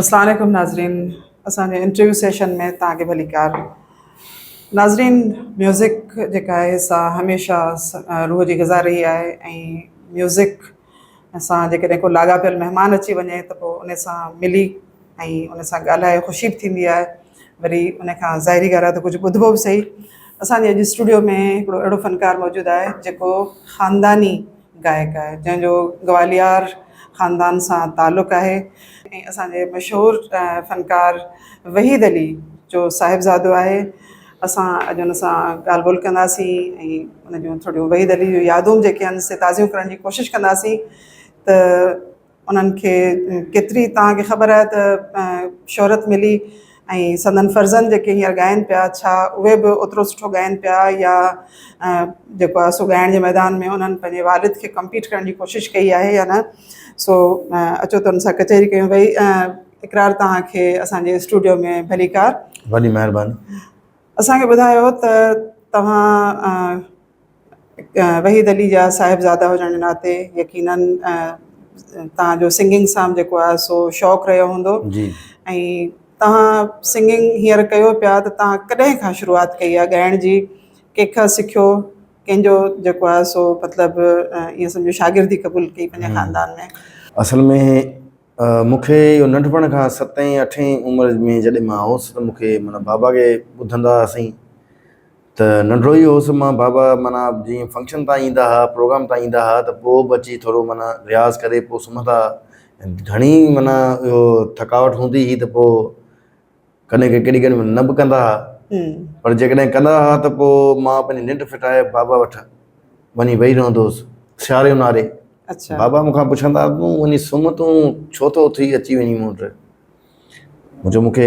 اسلام عليڪم ناظرين اسان جي انٽرويو سيشن ۾ توهان کي ڀليڪار ناظرين ميوزڪ جيڪا آهي سا هميشه روح جي غذا رهي آهي ۽ ميوزڪ سان جيڪڏهن ڪو لاڳاپيل مهمان اچي وڃي ته پوء ان سان ملي ۽ ان سان ڳالهائي خوشي به ٿيندي آهي وري ان کان ظاهري ڳالهه آهي ته ڪجهه ٻڌبو به سهي. اسان جي اڄ اسٽوڊيو ۾ هڪڙو اهڙو فنڪار موجود آهي جيڪو خانداني گائڪ آهي جنهن جو گواليار خاندان سان تعلق آهي ۽ اسان جي مشهور فنڪار وحيد علي جو صاحبزادو آهي. اسان اڄ ان سان ڳالهه ٻولهه ڪنداسين ۽ ان جون ٿوريون وحيد علي جون يادون جيڪي آهن سي تازيون ڪرڻ جي ڪوشش ڪنداسين ته انهن کي ڪيتري توهان کي خبر آهي ته شهرت ملي ۽ سندن فرزند جيڪي هينئر ڳائن پيا ڇا اهي به اوترو سٺو ڳائن پيا يا جيڪو آهي سو ڳائڻ جي ميدان ۾ انهن پنهنجي والد کي ڪمپيٽ ڪرڻ جي ڪوشش ڪئي آهي يا نه سو اچو ته ان سان ڪچهري ڪيون ڀئي اقرار توهان کي اسان جي اسٽوڊيو ۾ ڀليڪار. وڏي مهرباني. اسان کي ٻڌايو ته توهان وحيد علي جا صاحبزادا هجڻ جي ناتي يقينن توهان جو سنگنگ سان جيڪو آهي سو شوق رهيو هوندو جي ۽ توهان سنگنگ هينئر ڪيو پيا ته توهان ڪڏهن کان شروعات ڪئي آهي ڳائڻ جي ڪنهن کان سکيو ڪنهن جو جيڪو آهي سو مطلب ائين سمجهو شاگردي قبول ڪئي پنهنجي خاندان ۾. اصل ۾ مون کي اهو ننڍپڻ کان ستين اٺين عمر ۾ جڏهن مان هوس ته مون کي معنيٰ بابا کي ٻڌندا هئاسين ته ننڍڙو ئي هوس مان بابا معنيٰ جيئن فنڪشن تان ايندا هئا پروگرام تان ايندا هئا ته پوء به اچي ٿورو معنيٰ رياض ڪري پوء سمهندا هئا گهڻي معنيٰ اهو ٿڪاوٽ هوندي هئي ته پوء ڪڏهن ڪڏهن ڪيڏي ڪيڏي مهل نه به ڪندا هئا پر جيڪڏهن ڪندا هئا ته پوء مان پنهنجي ننڊ ڦٽائي بابا وٽ وڃي ويهي رهندو هوس سياري اونهاري بابا مون کان پڇندا هئا تون وڃي سمهه تون ڇو ٿو اٿي اچي وڃين مون وٽ مون چيو مون کي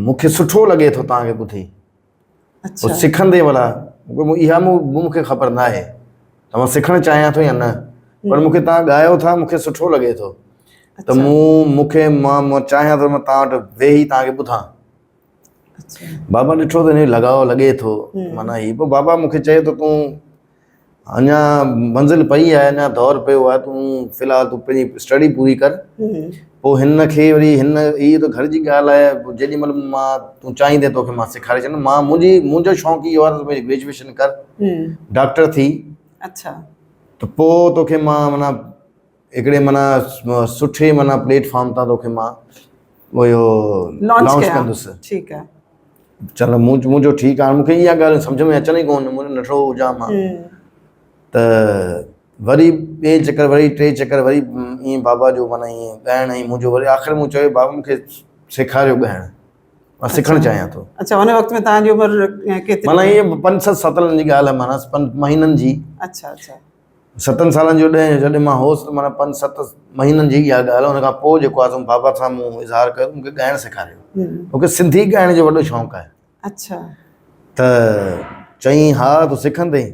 مون کي سٺو لڳي ٿو توهان کي ٻڌي پوء سکندي ڀلا اها مون کي خبر نه آهي ته مان سکڻ چاهيان ٿو يا نه پر مون کي توهان ڳايو ٿا مون کي سٺو لڳي ٿو ته مون مون کي مان چاهيان ٿو مان توهان وٽ ويهي توهان کي ٻڌان بابا ڏٺو ته هن لڳاء لڳي ٿو معنيٰ هي پوء بابا مون کي چئي ٿو تون اڃا منزل پئي آهي اڃا دور پيو آهي تون في الحال تون پنهنجي اسٽڊي پوري ڪر پوء هن کي وري هن هي ته گهر جي ڳالهه آهي جيڏي مهل مان تون چاهيندين توکي مان سيکاري ڇڏيندم مان منهنجي منهنجو شوق اهو آهي ته تون پنهنجي گريجوئيشن ڪر ڊاڪٽر ٿي اڇا ته پوء توکي مان معنيٰ هڪڙي معنيٰ سٺي معنيٰ پليٽ فارم تان توکي مان اهو لانچ ڪندس ٺيڪ آهي چل مون منهنجو ٺيڪ آهي مون کي اها ڳالهه سمجهه ۾ اچن ئي ڪونه مون ننڍڙو هجان مان ته وري ٻئي چڪر وري ٽي چڪر وري ائين بابا جو معنيٰ ائين ڳائڻ ۽ منهنجو وري آخر مون چيو بابا مون کي سيکاريو ڳائڻ مان سکڻ چاهيان ٿو. اڇا ان وقت ۾ توهان جي عمر ڪيتري؟ معنيٰ ائين پنج ست ستلن جي ڳالهه آهي معنيٰ پنج مهينن جي. اڇا اڇا. ستن سالن جو ڏهن جڏهن مان هوس ته معنيٰ پنج ست مهينن جي اها ڳالهه ان کان پوء جيڪو آهي سو بابا سان مون اظهار ڪيو مون کي ڳائڻ سيکاريو. مون کي سنڌي ڳائڻ جو وڏو شوق آهي. اڇا. ته چيائين ها تون سکندين؟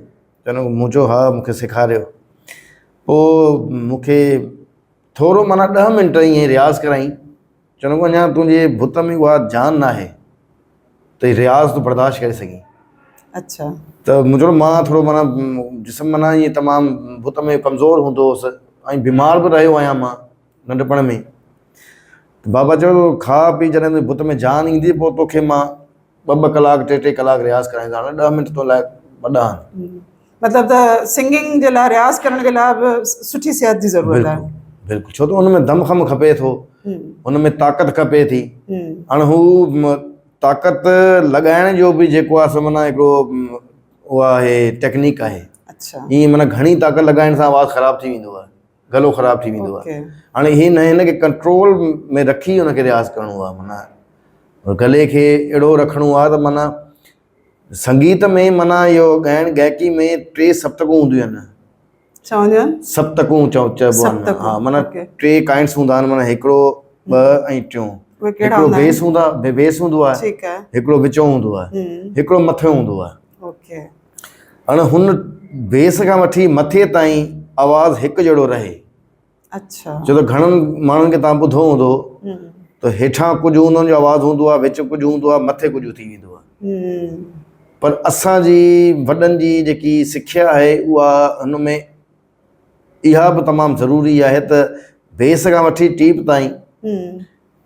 چيو مون چيو ها مون کي سيکاريو. پوء مون کي ٿورو معنيٰ ڏهه منٽ ائين رياض ڪرايائين. چوڻ لڳو اڃا تنهنجي بت ۾ اها جان ناهي ته رياض تون برداشت ڪري سگهين. اڇا. ته مون چيو مان ٿورو معنيٰ جسم معنيٰ ائين تمام بت ۾ ڪمزور هوندو هوس ۽ بيمار به رهيو آهيان مان ننڍپڻ ۾. ته بابا چيو کاء پي جڏهن تنهنجي بت ۾ جان ايندي پوء توکي مان ٻه ٻه ڪلاڪ ٽي ٽي ڪلاڪ رياض ڪرائيندو هاڻي ڏهه منٽ تو لاء وڏا آهن. مطلب ته سنگنگ جي لاء رياض ڪرڻ جي لاء به سٺي صحت جي ضرورت آهي. بلڪل بلڪل ڇو ته ان ۾ دم خم کپي ٿو ان ۾ طاقت کپي ٿي هاڻي هو طاقت لڳائڻ جو به جيڪو آهي سو معنيٰ هڪڙو اها آهي ٽيڪنيڪ آهي اڇا ائين معنيٰ گهڻي طاقت لڳائڻ سان آواز خراب ٿي ويندو آهي گلو خراب ٿي ويندو آهي هاڻي هي نه هن کي ڪنٽرول ۾ رکي ان کي رياض ڪرڻو آهي معنيٰ گلي کي اهڙو رکڻو آهي ته معنيٰ سنگيت ۾ معنيٰ اهو ڳائڻ ڳائڪي ۾ ٽي سپتڪون هونديون آهن. ڇا هونديون آهن؟ سپتڪون چئو چئبو آهن ها معنيٰ ٽي ڪائنڊس هوندا آهن معنيٰ هڪڙو ٻه ۽ ٽيون. هڪڙو بيس هوندا بيس هوندو آهي. ٺيڪ آهي. هڪڙو وچون هوندو آهي. هڪڙو مٿيون هوندو آهي. اوڪي. هاڻي هن بيس کان وٺي مٿي تائين آواز هڪ جهڙو رهي. اڇا. ڇو ته گهڻن ماڻهن کي توهان ٻڌو هوندو ته هيٺان ڪجهه انهن جو آواز هوندو آهي وچ ڪجهه هوندو آهي مٿي ڪجهه ٿي ويندو آهي. پر اسان جي وڏن جي جيڪي سکيا آهي اها هن ۾ اها به تمام ضروري آهي ته بيس کان وٺي ٽيپ تائين.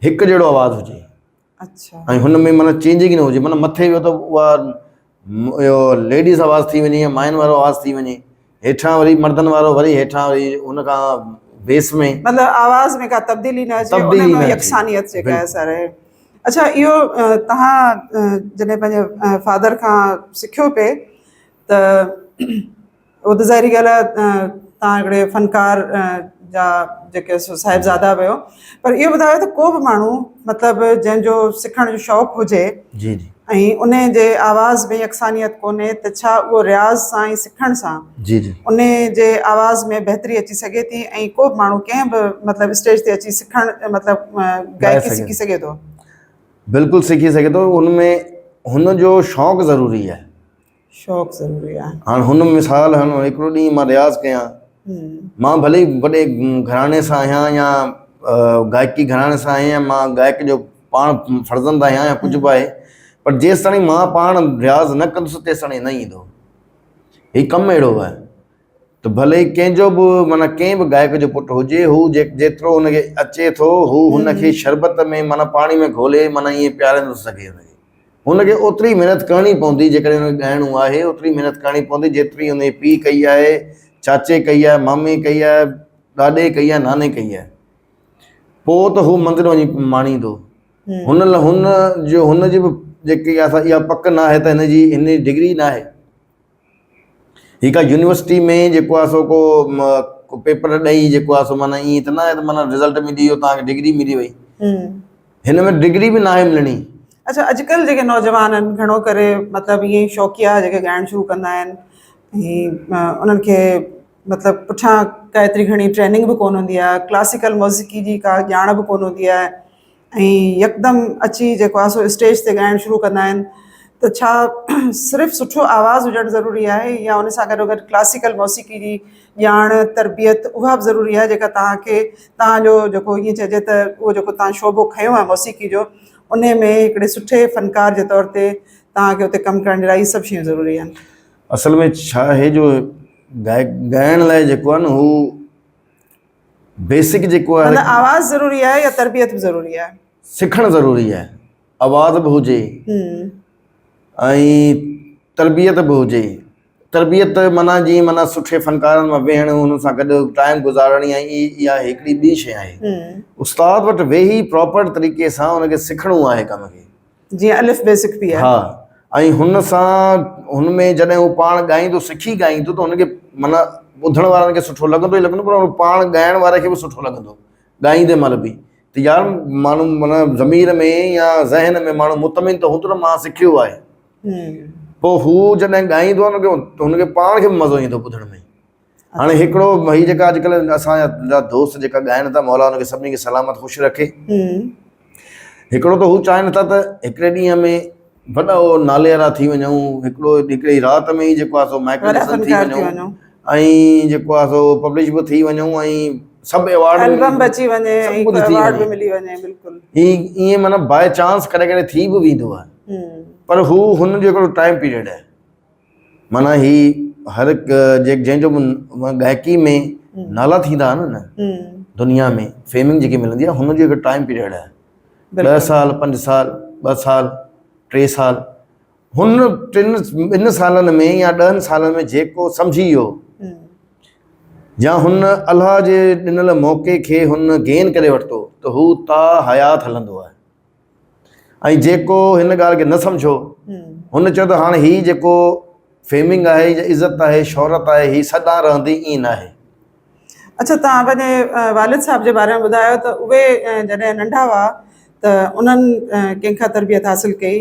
هڪ جهڙو آواز هجي. اڇا. ۽ هن ۾ معنيٰ چينجنگ نه هجي معنيٰ مٿي ويو ته اها اهو ليڊيز آواز ٿي وڃي يا ماين وارو آواز ٿي وڃي هيٺان وري مردن وارو وري هيٺان وري ان کان بيس ۾. مطلب آواز ۾ ڪا تبديلي نه اچي ان ۾ يڪسانيت جيڪا آهي سا رهي. اڇا اهو توهان جڏهن پنهنجي فادر کان سکيو پئي ته اهو ته ظاهري ڳالهه آهي توهان هڪڙي فنڪار جا جيڪي سو صاحبزادا به آهيو پر اهو ٻڌايو ته ڪو به ماڻهو مطلب جنهن جو سکڻ جو شوق هجي جي جي ۽ ان جي آواز ۾ يڪسانيت ڪونهي ته ڇا اهو رياض سان ۽ سکڻ سان جي جي ان جي آواز ۾ بهتري اچي سگهي ٿي ۽ ڪو به ماڻهو ڪنهن به مطلب اسٽيج تي اچي سکڻ مطلب گائڪي سکي سگهي ٿو؟ بلڪل سکي سگهي ٿو ان ۾ هن جو شوق ضروري آهي. شوق ضروري آهي. هاڻ هن مثال هن هڪڙو ڏينهن مان رياض ڪيان مان ڀلي وڏي گهراڻي سان آهيان يا گائڪي گهراڻي سان آهيان يا مان گائڪ جو پاڻ فرزند آهيان يا ڪجهه به آهي پر جيستاڻي مان پاڻ رياض نه ڪندس تيستاڻي نه ايندو هي ڪم اهڙو آهي ته ڀلي ڪنهن جو به معنيٰ ڪنهن به گائڪ جو پٽ هجي هو جيترو هن کي اچي ٿو هو هن کي شربت ۾ معنيٰ پاڻي ۾ گهولي معنيٰ ائين پياري نٿو سگهي هن کي هن کي اوتري محنت ڪرڻي پوندي جيڪڏهن هن کي ڳائڻو آهي اوتري محنت ڪرڻي پوندي جيتري هن جي پيء ڪئي آهي، چاچي ڪئي آهي، مامي ڪئي آهي، ڏاڏي ڪئي آهي، ناني ڪئي آهي. پوء ته هو منزل وڃي ماڻيندو. هن هن جو هن جي به جيڪي آهي سا اها پڪ نه آهي ته هن جي هن جي ڊگري نه آهي. هي ڪا يونيورسٽي ۾ جيڪو آهي سو ڪو ڪو پيپر ڏئي جيڪو آهي سو معنيٰ ائين ته نه آهي ته معنيٰ رزلٽ ملي ويو توهان کي ڊگري ملي وئي هن ۾ ڊگري به ناهي ملڻي. اڇا اڄڪلهه جيڪي نوجوان آهن گهڻو ڪري مطلب ائين ئي شوقيه جيڪي ڳائڻ شروع ڪندا آهن ۽ انهن کي مطلب پٺيان ڪا ايتري گهڻي ٽريننگ به ڪونه هوندي آهي ڪلاسيڪل موسيقي جي ڪا ڄاڻ به ڪونه هوندي آهي ۽ يڪدم اچي جيڪو آهي سو اسٽيج تي ڳائڻ شروع ڪندا آهن ته ڇا صرف سٺو آواز هجڻ ضروري آهي يا ان سان گڏو گڏ ڪلاسيڪل موسيقي جي ڄاڻ تربيت اها به ضروري آهي جيڪا توهان کي توهان جو جيڪو ائين چئجي ته اهو جيڪو توهان شعبو کنيو آهي موسيقي جو ان ۾ هڪڙي سٺي فنڪار جي طور تي توهان کي اتي ڪم ڪرڻ جي لاء اهي سڀ شيون ضروري آهن. اصل ۾ ڇا آهي جو ڳائڻ لاء جيڪو آهي نه هو بيسڪ جيڪو آهي مطلب آواز ضروري آهي يا تربيت به ضروري آهي؟ سکڻ ضروري آهي آواز به هجي ۽ تربيت به هجي تربيت معنيٰ جيئن معنيٰ سٺي فنڪارن مان ويهڻ انهن سان گڏ ٽائيم گذارڻ يا اها هڪڙي ٻي شيء آهي استاد وٽ ويهي پراپر طريقي سان ان کي سکڻو آهي ڪم کي جيئن الف بي سکبي آهي. ها ۽ هن سان هن ۾ جڏهن هو پاڻ ڳائيندو سکي ڳائيندو ته هن کي معنيٰ ٻڌڻ وارن کي سٺو لڳندو ئي لڳندو پر هو پاڻ ڳائڻ واري کي به سٺو لڳندو ڳائيندي مهل به ته يار ماڻهو معنيٰ ضمير ۾ يا ذهن ۾ ماڻهو مطمئن ته هوندو نه مان سکيو آهي پوء هو جڏهن ڳائيندو آهي نه ته هن کي پاڻ کي به مزو ايندو ٻڌڻ ۾ هاڻي هڪڙو هي جيڪا اڄڪلهه اسان جا دوست جيڪا ڳائن ٿا مولا انهن کي سڀني کي سلامت خوش رکي هڪڙو ته هو چاهين ٿا ته هڪڙي ڏينهن ۾ وڏا نالي وارا ٿي وڃون هڪڙو هڪڙي رات ۾ ئي جيڪو آهي سو مائيڪل جيڪسن ٿي وڃون ۽ جيڪو آهي سو پبلش به ٿي وڃون ۽ سڀ ايوارڊ البم به اچي وڃي ۽ ايوارڊ به ملي وڃي بلڪل ائين معنيٰ باء چانس ڪڏهن ڪڏهن ٿي به ويندو آهي پر هو هن جو هڪڙو ٽائيم پيريڊ آهي معنيٰ هي هر هڪ جنهن جو به گائڪي ۾ نالا ٿيندا آهن نه دنيا ۾ فيمنگ جيڪي ملندي آهي هن جو هڪ ٽائيم پيريڊ آهي ڏهه سال پنج سال ٻه سال ٽي سال هن ٽن ٻن سالن ۾ يا ڏهن سالن ۾ جيڪو سمجهي ويو يا هن الله جي ڏنل موقعي کي هن گين ڪري ورتو ته هو تا حيات هلندو آهي ۽ جيڪو هن ڳالهه کي نه سمجهيو هن چيو ته هاڻي هي جيڪو فيمنگ آهي يا عزت آهي شهرت آهي هي سدا رهندي ائين ناهي. اڇا توهان پنهنجي والد صاحب جي باري ۾ ٻڌايو ته اهي جڏهن ننڍا هئا ته انهن ڪنهن کان تربيت حاصل ڪئي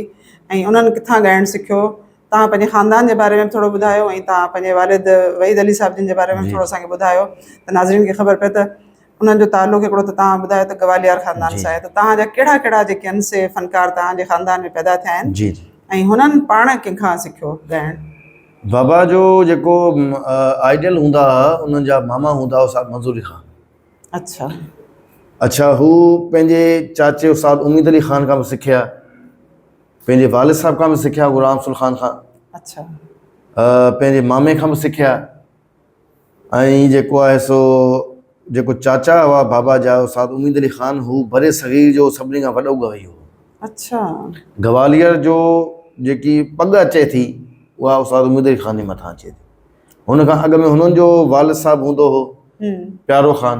۽ انهن ڪٿان ڳائڻ سکيو توهان پنهنجي خاندان جي باري ۾ به ٿورو ٻڌايو ۽ توهان پنهنجي والد وحيد علي صاحب جن جي باري ۾ به ٿورو اسان کي ٻڌايو ته ناظرين کي خبر پئي ته انهن جو تعلق هڪڙو ته توهان ٻڌايو ته گواليار خاندان سان آهي ته توهان جا ڪهڙا ڪهڙا جيڪي آهن سي فنڪار توهان جي خاندان ۾ پيدا ٿيا آهن جي جي ۽ هنن پاڻ ڪنهن کان سکيو ڳائڻ؟ بابا جو جيڪو آئيڊيل هوندا هئا انهن جا ماما هوندا هئا استاد منظور علي خان. اڇا. اڇا هو پنهنجي چاچي استاد اميد علي خان کان به سکيا پنهنجي والد صاحب کان به سکيا غلام رسول خان کان. اڇا. پنهنجي مامي کان به سکيا. ۽ جيڪو آهي سو جيڪو چاچا هئا بابا جا استاد اميد علي خان هو بر صغير جو سڀني کان وڏو گويو هو. اڇا. گواليار جو جيڪي پڳ اچي ٿي اها استاد اميد علي خان جي مٿان اچي ٿي. هن کان اڳ ۾ هنن جو والد صاحب هوندو هو پيارو خان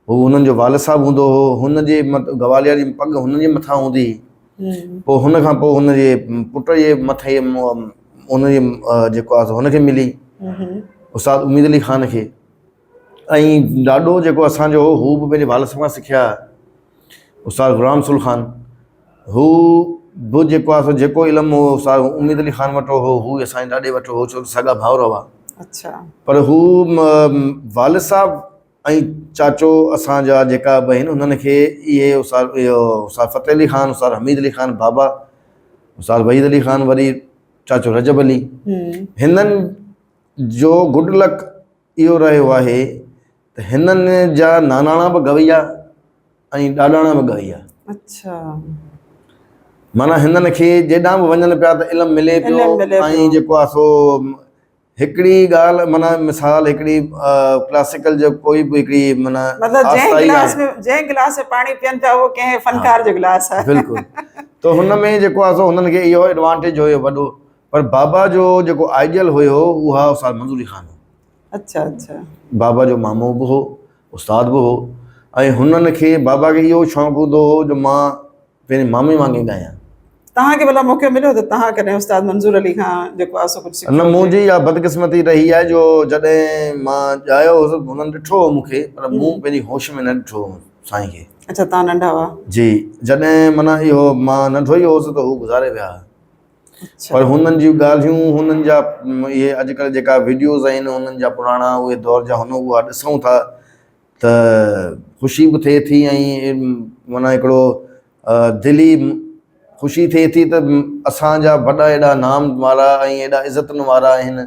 هو هنن جو والد صاحب هوندو هو هن جي گواليار جي پڳ هن جي مٿان هوندي هئي پوء هن کان پوء هن جي پٽ جي مٿي هن جي جيڪو آهي هن کي ملي استاد اميد علي خان کي ۽ ڏاڏو جيڪو اسان جو هو هو به پنهنجي والد صاحب کان سکيا استاد غلام رسول خان هو به جيڪو آهي سو جيڪو علم هو استاد اميد علي خان وٽ هو هو اسان جي ڏاڏي وٽ هو ڇو ته سڳا ڀائر هئا اڇا پر هو والد صاحب ۽ چاچو اسان جا جيڪا به آهن انهن کي اهي استاد اهو استاد فتح علي خان استاد حميد علي خان بابا استاد وحيد علي خان وري چاچو رجب علي هنن جو گڊ لڪ اهو رهيو آهي ته هنن جا ناناڻا به گويا ۽ ڏاڏاڻا به گويا. اڇا. معنيٰ هنن کي جيڏانهن به وڃن پيا ته علم ملي پيو ۽ جيڪو آهي سو هڪڙي ڳالهه معنيٰ مثال هڪڙي ڪلاسيڪل جو ڪوئي به هڪڙي معنيٰ مطلب جنهن گلاس ۾ جنهن گلاس ۾ پاڻي پيئن پيا اهو ڪنهن فنڪار جو گلاس آهي. بلڪل ته هن ۾ جيڪو آهي سو هنن کي اهو ايڊوانٽيج هيو وڏو پر بابا جو جيڪو آئيڊيل هيو اها استاد منظور علي خان هو. اڇا اڇا. بابا جو مامو به هو استاد به هو ۽ هنن کي بابا کي اهو شوق هوندو هو جو مان پنهنجي مامي وانگي ڳايان. توهان کي ڀلا موقعو مليو ته توهان ڪڏهن استاد منظور علي کان جيڪو آهي سو ڪجهه سکيو نه منهنجي اها بدقسمتي رهي آهي جو جڏهن مان ڄايو هوس هنن ڏٺو هو مون کي پر مون پنهنجي هوش ۾ نه ڏٺو هو سائين کي. اڇا توهان ننڍا هئا. جي جڏهن معنيٰ اهو مان ننڍو ئي هوس ته هو گذاري ويا. پر هنن جون ڳالهيون هنن جا اهي اڄڪلهه جيڪا وڊيوز آهن هنن جا پراڻا اهي دور جا هن اها ڏسون ٿا ته خوشي به ٿئي ٿي ۽ معنيٰ هڪڙو دلي خوشي ٿئي ٿي ته اسان جا وڏا ايڏا نام وارا ۽ ايڏا عزتن وارا آهن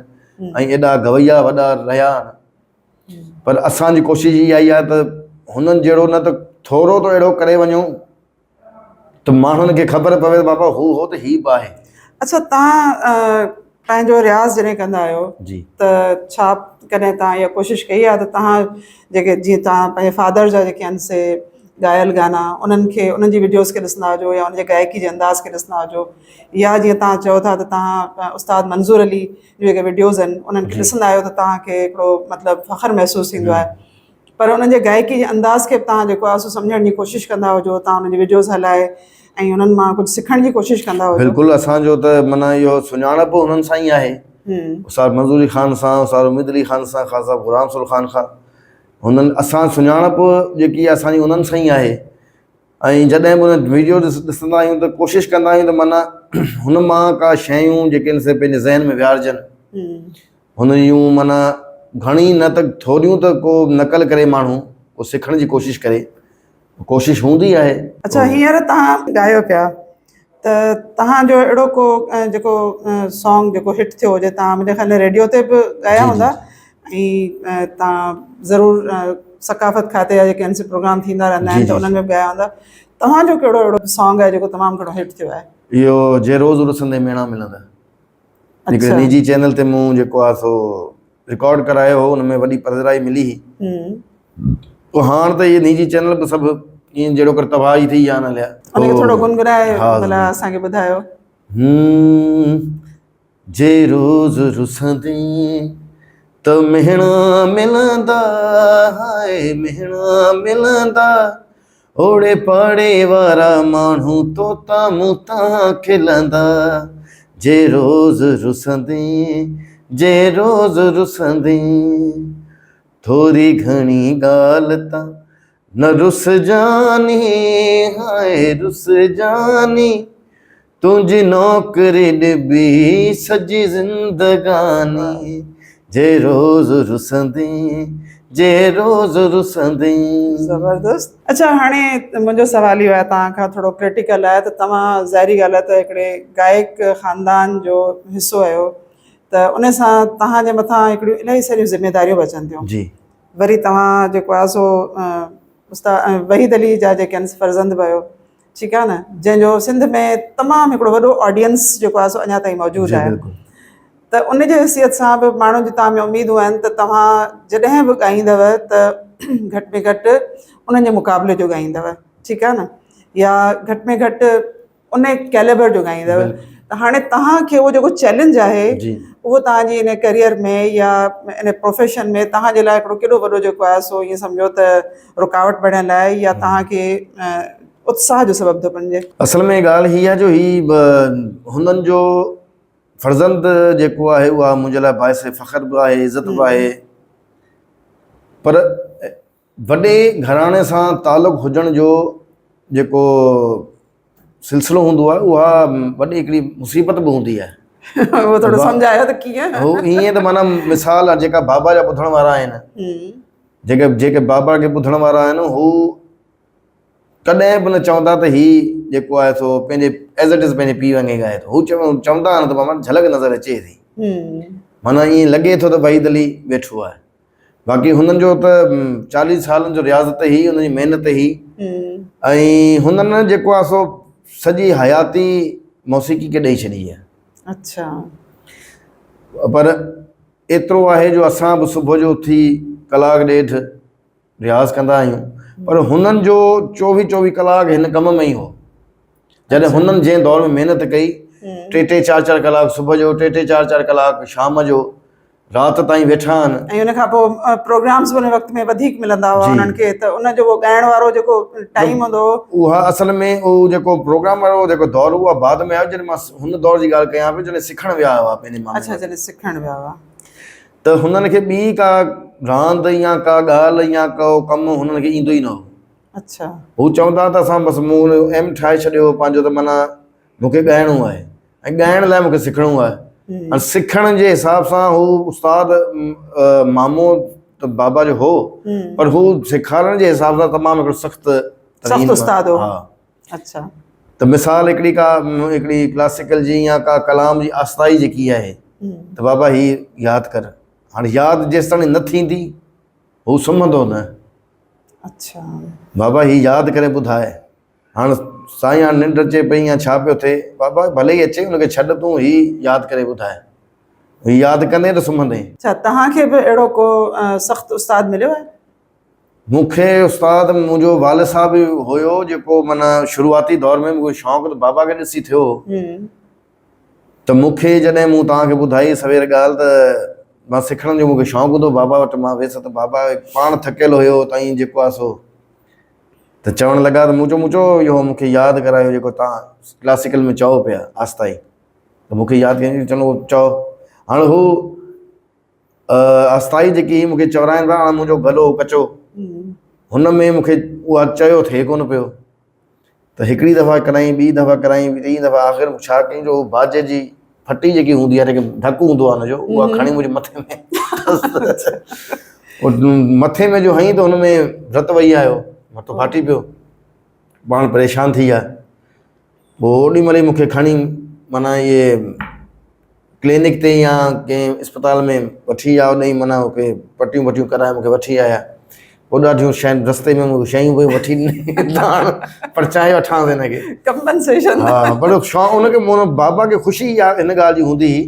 ۽ ايڏا گويا وڏا رهيا آهن پر اسان جي ڪوشش اها ئي آهي ته هنن جهڙو نه ته ٿورو ته اهڙو ڪري وڃون ته ماڻهن کي خبر پوي ته بابا هو هو ته هي به آهي. اڇا توهان پنهنجو رياض جڏهن ڪندا آهيو جي ته ڇا ڪڏهن توهان اها ڪوشش ڪئي آهي ته توهان جيڪي جيئن توهان پنهنجي فادر جا جيڪي آهن سي ڳايل گانا انهن کي انهن جي وڊيوز کي ڏسندا هجو يا ان جي گائڪي جي انداز کي ڏسندا هجو يا جيئن توهان چئو ٿا ته توهان استاد منظور علي جون جيڪي وڊيوز آهن انهن کي ڏسندا آهيو ته توهان کي هڪڙو مطلب فخر محسوس ٿيندو آهي پر انهن جي گائڪي جي انداز کي به توهان جيڪو آهي سو سمجهڻ جي ڪوشش ڪندا هجو توهان انهن جي وڊيوز هلائي ۽ انهن مان ڪجهه سکڻ جي ڪوشش ڪندا هجو. بلڪل اسان جو ته معنيٰ اهو سڃاڻپ انهن سان ئي آهي استاد منظور علي خان سان استاد اميد علي خان سان خان صاحب غلام رسول خان کان هنن اسان سڃاڻپ جيڪي اسان جي انهن سان ئي آهي ۽ جڏهن به ان ويڊيو ڏسندا آهيون ته ڪوشش ڪندا آهيون ته معنيٰ هن مان ڪا شيون جيڪي آهن سي پنهنجي ذهن ۾ ويهارجن هن جون معنيٰ گهڻي نه ته ٿوريون ته ڪو نقل ڪري ماڻهو ڪو سکڻ جي ڪوشش ڪري ڪوشش هوندي آهي. اڇا هينئر توهان ڳايو پيا ته توهان جو اهڙو ڪو جيڪو سانگ جيڪو هٽ ٿيو هجي توهان منهنجي خيال ۾ ريڊيو تي به ڳايا هوندا ۽ توهان ضرور ثقافت کاتي جا جيڪي آهن سي پروگرام ٿيندا رهندا آهن ته انهن ۾ به ڳايا هوندا توهان جو ڪهڙو اهڙو سانگ آهي جيڪو تمام گهڻو هٽ ٿيو آهي؟ اهو جي روز رسندي ميڻا ملندا هڪڙي نجي چينل تي مون جيڪو آهي سو رڪارڊ ڪرايو هو ان ۾ وڏي پذيرائي ملي هئي پوء هاڻ ته اهي نجي چينل به سڀ ائين جهڙو ڪر تباهه ئي ٿي ويا آهن هليا ان کي ٿورو گنگنائي ڀلا اسان کي ٻڌايو. جي روز رسندين ته مهڻا ملندا هاء مهڻا ملندا اوڙي پاڙي وارا ماڻهو توتان مون تان کلندا جي روز رسندين جي روز رسندين ٿوري گهڻي ڳالهه تان نه رسجاني هاء رسجاني تنهنجي نوڪري ڏبي سڄي زندگاني جي روز رسندين جي روز رسندين. زبردست اڇا هاڻي منهنجو سوال اهو آهي توهان کان ٿورو ڪرٽيڪل آهي ته توهان ظاهري ڳالهه آهي ته هڪڙي گائڪ خاندان جو حصو آهيو ته ان سان توهان جي مٿان هڪڙيون الاهي ساريون ذميداريون به اچن ٿيون جي وري توهان جيڪو آهي سو استاد وحيد علي جا جيڪي آهن فرزند به آهيو ٺيڪ آهي نه جنهن جو سنڌ ۾ تمام هڪڙو وڏو آڊينس جيڪو آهي سو اڃا تائين موجود آهي. ته ان جي حيثيت سان به ماڻهن جي توهان ۾ اميدون آهن ته توهان جڏهن به ڳائيندؤ ته گهٽ ۾ گهٽ انهن جي مقابلي جو ڳائيندؤ ٺيڪ آهي نه يا گهٽ ۾ گهٽ ان ڪيليبر جو ڳائيندؤ ته هاڻي توهان کي اهو جيڪو چئلينج آهي اهو توهان جي ان ڪريئر ۾ يا ان پروفيشن ۾ توهان جي لاء هڪڙو ڪيڏو وڏو جيڪو آهي سو ائين سمجهو ته رڪاوٽ بڻيل آهي يا توهان کي اتساهه جو سبب ٿو بڻجي. اصل ۾ ڳالهه هي آهي جو هي هنن جو فرزند جيڪو آهي اها منهنجي لاء باعث فخر به آهي عزت به آهي پر وڏي گهراڻي سان تعلق هجڻ جو جيڪو سلسلو هوندو آهي اها وڏي هڪڙي مصيبت به هوندي آهي. اهو ٿورو سمجهايو ته ڪيئن؟ هو ائين ته معنيٰ مثال جيڪا بابا جا ٻڌڻ وارا آهن جيڪي جيڪي بابا کي ٻڌڻ وارا آهن هو ڪڏهن به نه چوندا ته هي جيڪو آهي سو پنهنجي ايز it is پنهنجي پيء وانگي ڳائي ٿو هو چوندا آهن ته بابا جهلڪ نظر اچي ٿي معنيٰ ائين لڳي ٿو ته وحيد علي ويٺو آهي باقي هنن جو ته چاليهه سالن جو رياضت هئي هنن جي محنت هئي ۽ هنن جيڪو آهي سو سڄي حياتي موسيقي کي ڏئي ڇڏي آهي. اڇا. پر ايترو آهي جو اسان به صبح جو اٿي ڪلاڪ ڏيڍ رياض ڪندا آهيون پر هنن جو چوويهه چوويهه ڪلاڪ هن ڪم ۾ ئي هو. جڏهن هنن جنهن دور ۾ محنت ڪئي ٽي ٽي چار چار ڪلاڪ صبح جو ٽي ٽي چار چار ڪلاڪ شام جو رات تائين ويٺا آهن. ۽ ان کان پوء پروگرامز به ان وقت ۾ وڌيڪ ملندا هئا انهن کي ته ان جو ڳائڻ وارو جيڪو ٽائيم هوندو هو. اها اصل ۾ اهو جيڪو پروگرام وارو جيڪو دور هو اها بعد ۾ آيو جڏهن مان هن دور جي ڳالهه ڪيان پيو جڏهن سکڻ ويا هئا پنهنجي مامي اڇا جڏهن سکڻ ويا هئا. ته هنن کي ٻي ڪا راند يا ڪا ڳالهه يا ڪو ڪم هنن کي ايندو ئي نه هو. اڇا. هو چوندا ته اسان بس مون ايم ٺاهي ڇڏيو هو پنهنجو ته معنيٰ مون کي ڳائڻو آهي ۽ ڳائڻ لاء مون کي سکڻو آهي ۽ سکڻ جي حساب سان هو استاد مامو ته بابا جو هو پر هو سيکارڻ جي حساب سان تمام هڪڙو سخت سخت استاد هو. ها. اڇا. ته مثال هڪڙي ڪا هڪڙي ڪلاسيڪل جي يا ڪا ڪلام جي آستائي جيڪي آهي ته بابا هي ياد ڪر هاڻي ياد جيستاڻي نه ٿيندي هو سمهندو نه. اڇا. بابا هي ياد ڪري ٻڌاء. هاڻ سائين هاڻ ننڊ اچي پئي يا ڇا پيو ٿئي. بابا ڀلي ئي اچي ان کي ڇڏ تون هي ياد ڪري ٻڌاء. هي ياد ڪندين ته سمهندين. ڇا توهان کي به اهڙو ڪو سخت استاد مليو آهي؟ مون کي استاد منهنجو والد صاحب ئي هيو جيڪو معنيٰ شروعاتي دور ۾ مون کي شوق ته بابا کي ڏسي ٿيو هو. ته مون کي جڏهن مون توهان کي ٻڌائي سوير ڳالهه ته مان سکڻ جو مون کي شوق هوندو هو بابا وٽ مان ويس ته بابا پاڻ ٿڪيل هيو تائين جيڪو آهي سو ته چوڻ لڳا ته مون چيو مون چيو اهو مون کي ياد ڪرايو جيڪو توهان ڪلاسيڪل ۾ چئو پيا آستائي ته مون کي ياد ڪيائين چڱو چئو هاڻي هو آستائي جيڪي هي مون کي چورائين پيا هاڻي منهنجو گلو ڪچو هن ۾ مون کي اها چيو ٿئي ڪونه پيو ته هڪڙي دفعا ڪرائين ٻي دفعا ڪرائين ٽين دفعا آخر ڇا ڪيائين جو باجي جي ڦٽي جيڪي هوندي آهي جيڪي ڍڪ هوندو آهي ان جو اها کڻي منهنجي مٿي ۾ مٿي ۾ جو هنئي ته هن ۾ رت وهي آيو مٿو ڦاٽي پيو پاڻ پريشان ٿي ويا پوء اوڏي مهل ئي مون کي کڻي معنيٰ اهي ڪلينڪ تي يا ڪنهن اسپتال ۾ وٺي ويا اوڏي معنيٰ ڪي پٽيون وٽيون ڪرائي مون کي وٺي آيا پوء ڏاڍيون شين رستي ۾ مون کي شيون پيون وٺي ڏني پرچائي وٺانس هن کي ڪمپنسيشن ها بڙو شوق ان کي مون بابا کي خوشي اها هن ڳالهه جي هوندي هئي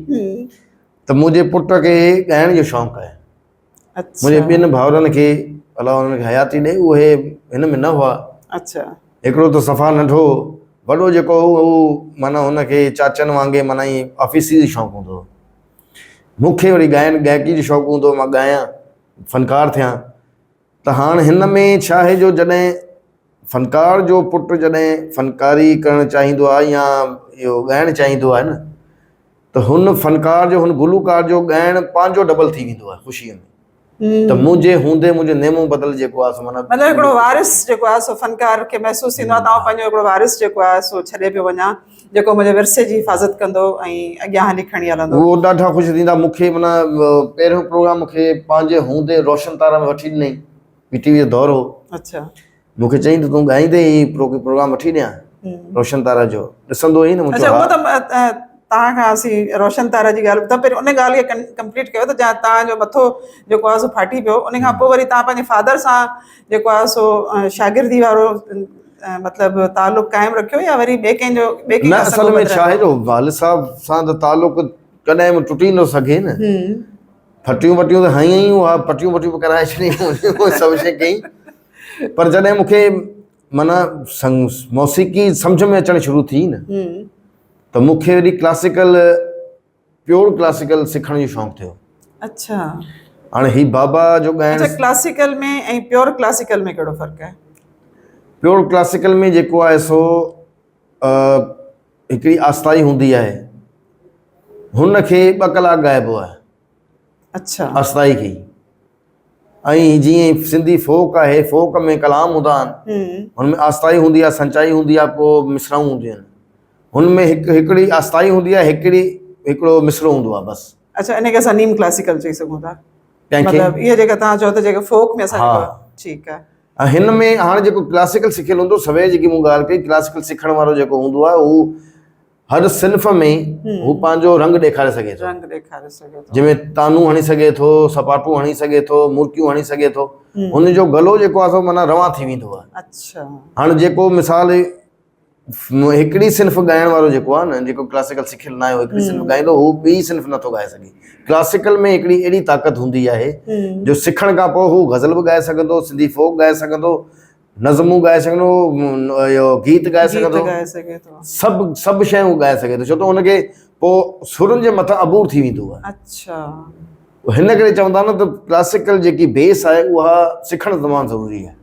ته منهنجي پٽ کي ڳائڻ جو شوق آهي منهنجي ٻن ڀائرن کي الله انهن کي حياتي ڏي اهي هن ۾ نه هئا. اڇا. هڪڙو ته صفا ننڍو هو، وڏو جيڪو هو اهو معنيٰ هن کي چاچن وانگي معنيٰ ائين آفيسي جو شوق هوندو هو. مون کي وري ڳائڻ ڳائڪي جو شوق هوندو هو مان ڳايان فنڪار ٿيان ته هاڻ هن ۾ ڇا آهي جو جڏهن فنڪار جو پٽ جڏهن فنڪاري ڪرڻ چاهيندو آهي يا اهو ڳائڻ چاهيندو آهي نه ته هن فنڪار جو هن گلوڪار جو ڳائڻ پنهنجو ڊبل ٿي ويندو آهي خوشيء ۾ ته منهنجي هوندي منهنجو نيمو بدل جيڪو آهي سو معنيٰ مطلب هڪڙو وارث جيڪو آهي سو فنڪار کي محسوس ٿيندو آهي ته آئون پنهنجو هڪڙو وارث جيڪو آهي سو ڇڏي پيو وڃان جيڪو منهنجي ورثي جي حفاظت ڪندو ۽ اڳيان هلي کڻي هلندو. اهو ڏاڍا خوش ٿيندا مون کي معنيٰ پهريون پروگرام مون کي پنهنجي هوندي روشن تارا ۾ وٺي ڏنائين پي ٽي وي جو دور هو. اڇا. مون کي چيائين ته تون ڳائيندين هي پروگرام وٺي ڏيان روشن تارا جو ڏسندو هئين نه مون اڇا اهو ته توهان کان اسين روشن تارا جي ڳالهه ٻڌا پهرين ان ڳالهه کي ڪمپليٽ ڪيو ته جا توهان جو مٿو جيڪو آهي سو ڦاٽي پيو ان کان پوء وري توهان پنهنجي فادر سان جيڪو آهي سو شاگردي وارو مطلب تعلق قائم رکيو يا وري ٻئي ڪنهن جو ٻئي ڪنهن نه اصل ۾ ڇا آهي جو والد صاحب سان ته تعلق ڪڏهن به ٽٽي نه سگهي نه. ڦٽيون وٽيون ته هنيائين ئي اها پٽيون وٽيون به ڪرائي ڇڏيائين سڀ شيء ڪئي پر جڏهن مون کي معنيٰ موسيقي سمجهه ۾ اچڻ شروع ٿي نه ته مون کي وري ڪلاسيڪل پيور ڪلاسيڪل سکڻ جو شوق ٿيو. اڇا. هاڻي هي بابا جو ڳائڻ. اڇا ڪلاسيڪل ۾ ۽ پيور ڪلاسيڪل ۾ ڪهڙو فرق آهي؟ پيور ڪلاسيڪل ۾ جيڪو آهي سو هڪڙي آستائي هوندي آهي هن کي ٻه ڪلاڪ ڳائبو آهي. اڇا. آستائي کي ۽ جيئن سنڌي فوڪ آهي فوڪ ۾ ڪلام هوندا آهن هن ۾ آستائي هوندي آهي سنچائي هوندي آهي پوء مصرعون هونديون آهن هن ۾ هڪ هڪڙي آستائي هوندي آهي هڪڙي هڪڙو مصرعو هوندو آهي بس. اڇا ان کي اسان نيم ڪلاسيڪل چئي سگهون ٿا مطلب اهي جيڪا توهان چئو ٿا جيڪا فوڪ ۾ اسان ٺيڪ آهي هن ۾ هاڻي جيڪو ڪلاسيڪل سکيل هوندو سوير جيڪي مون ڳالهه ڪئي ڪلاسيڪل سکڻ وارو جيڪو هوندو آهي هو هر صنف ۾ هو پنهنجو رنگ ڏيکاري سگهي ٿو. رنگ ڏيکاري سگهي ٿو. جنهن ۾ تانون هڻي سگهي ٿو، سپاٽون هڻي سگهي ٿو، مرڪيون هڻي سگهي ٿو. هن جو گلو جيڪو آهي سو معنيٰ روان ٿي ويندو آهي. اڇا. هاڻ جيڪو مثال هڪڙي صنف ڳائڻ وارو جيڪو آهي نه جيڪو ڪلاسيڪل سکيل نه آهي هو هڪڙي صنف ڳائيندو هو ٻي صنف نٿو ڳائي سگهي. ڪلاسيڪل ۾ هڪڙي اهڙي طاقت هوندي آهي جو سکڻ کان پوء هو غزل به ڳائي سگهندو، سنڌي فوڪ ڳائي سگهندو، نظمون ڳائي سگهندو اهو گيت ڳائي سگهندو سڀ سڀ شيون هو ڳائي سگهي ٿو ڇو ته هن کي پوء سرن جي مٿان عبور ٿي ويندو آهي. اڇا. هن ڪري چوندا نه ته ڪلاسيڪل جيڪي بيس آهي اها سکڻ تمام ضروري آهي.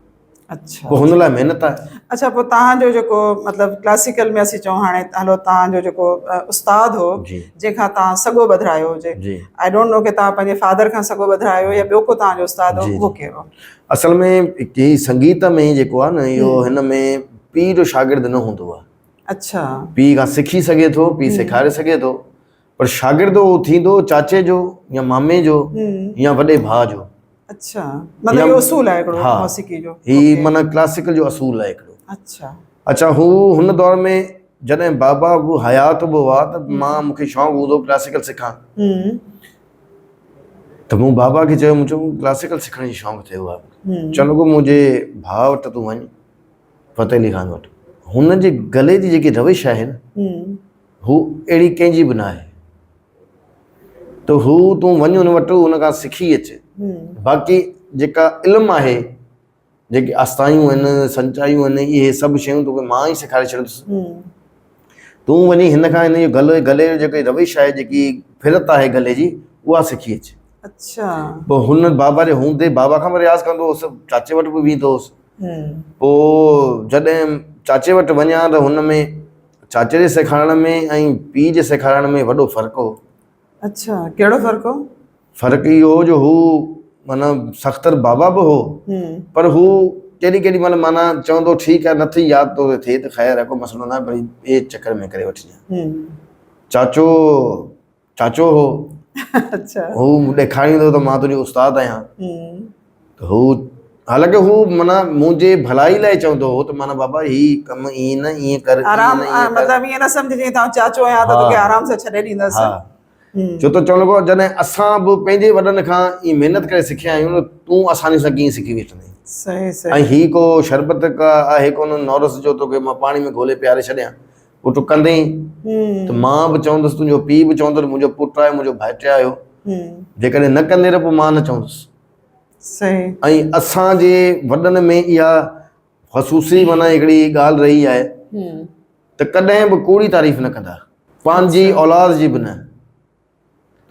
اڇا. پوء هن لاء محنت آهي. اڇا پوء توهان جو جيڪو مطلب ڪلاسيڪل ۾ اسين چئون هاڻي هلو توهان جو جيڪو استاد هو جنهن کان توهان سڳو ٻڌرايو هجي I don't know ڪي توهان پنهنجي فادر کان سڳو ٻڌرايو يا ٻيو ڪو توهان جو استاد هو اهو ڪير هو؟ اصل ۾ هي سنگيت ۾ جيڪو آهي نه اهو هن ۾ پيء جو شاگرد نه هوندو آهي. اڇا. پيء کان سکي سگهي ٿو، پيء سيکاري سگهي ٿو پر شاگرد اهو ٿيندو چاچي جو يا مامي جو يا وڏي ڀاء جو. اڇا مطلب اهو اصول آهي هڪڙو موسيقي جو. هي معنيٰ ڪلاسيڪل جو اصول آهي هڪڙو. اڇا. اڇا هو هن دور ۾ جڏهن بابا به حيات به هئا ته مان مون کي شوق هوندو هو ڪلاسيڪل سکان. ته مون بابا کي چيو مون چيو ڪلاسيڪل سکڻ جو شوق ٿيو آهي چوڻ لڳو منهنجي ڀاء وٽ تون وڃ فتح علي خان وٽ هن جي گلي جي جيڪي روش آهي نه هو اهڙي ڪنهن جي به نه آهي ته هو تون وڃ ان وٽ ان کان سکي اچ باقي جيڪا علم آهي جيڪي آستايون آهن، سنچايون آهن، اهي سڀ شيون توکي مان ئي سيکاري ڇڏندس. تون وڃي هن کان هن جو گلو گلي جو جيڪي روش آهي، جيڪي ڦرت آهي گلي جي، اها سکي اچ. اڇا. پوء هن بابا جي هوندي بابا کان به رياض ڪندو هوس، چاچي وٽ به ويندو هوس. پوء جڏهن چاچي وٽ وڃان ته هن ۾ چاچي جي سيکارڻ ۾ ۽ پيء جي سيکارڻ ۾ وڏو فرق هو. اڇا، ڪهڙو فرق هو؟ فرق اهو هو جو هو معنيٰ سختر بابا به هو پر هو ڪيڏي ڪيڏي مهل معنيٰ چوندو ٺيڪ آهي نٿي ياد تو ٿئي ته خير آهي ڪو مسئلو ناهي پر ٻئي چڪر ۾ ڪري وٺجان. چاچو چاچو هو. اڇا. هو ڏيکاريندو ته مان تنهنجو استاد آهيان. ته هو حالانڪه هو معنيٰ منهنجي ڀلائي لاء چوندو هو ته معنيٰ بابا هي ڪم ائين نه ائين ڪر آرام مطلب ائين نه سمجهه جيئن تون چاچو آهيان ته توکي آرام سان ڇڏي ڏيندس. ها ڇو ته چوڻ لڳو جڏهن اسان به پنهنجي وڏن کان ائين محنت ڪري سکيا آهيون نه تون آساني سان ڪيئن سکي وٺندين. صحيح صحيح. ۽ هي ڪو شربت ڪا آهي ڪونه نورس جو توکي مان پاڻي ۾ گهولي پياري ڇڏيان پوء تون ڪندين ته مان به چوندس تنهنجو پيء به چوندو ته منهنجو پٽ آهي منهنجو ڀائٽي آهيو جيڪڏهن نه ڪندين ته پوء مان نه چوندس. صحيح. ۽ اسان جي وڏن ۾ اها خصوصي معنيٰ هڪڙي ڳالهه رهي آهي ته ڪڏهن به ڪوڙي تعريف نه ڪندا پنهنجي اولاد جي به نه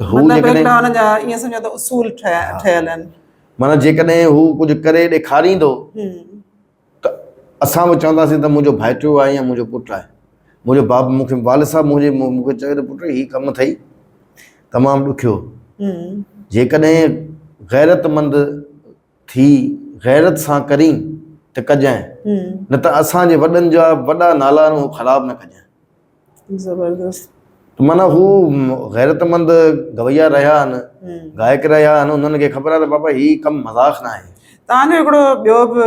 ته هو مطلب جيڪڏهن هڪڙا انهن جا ائين سمجهو ته اصول ٺهيل آهن. معنيٰ جيڪڏهن هو ڪجهه ڪري ڏيکاريندو ته اسان به چونداسين ته منهنجو ڀائٽيو آهي يا منهنجو پٽ آهي. منهنجو باب مون کي والد صاحب منهنجي مون کي چيو ته پٽ هي ڪم اٿئي تمام ڏکيو جيڪڏهن غيرتمند ٿي غيرت سان ڪرين ته ڪجانء نه ته اسان جي وڏن جا وڏا نالا آهن اهو خراب نه ڪجانء. زبردست. ته معنيٰ هو غيرتمند گويا رهيا آهن، گائڪ رهيا آهن، انهن کي خبر آهي ته بابا هي ڪم مذاق نه آهي. توهان جو هڪڙو ٻيو به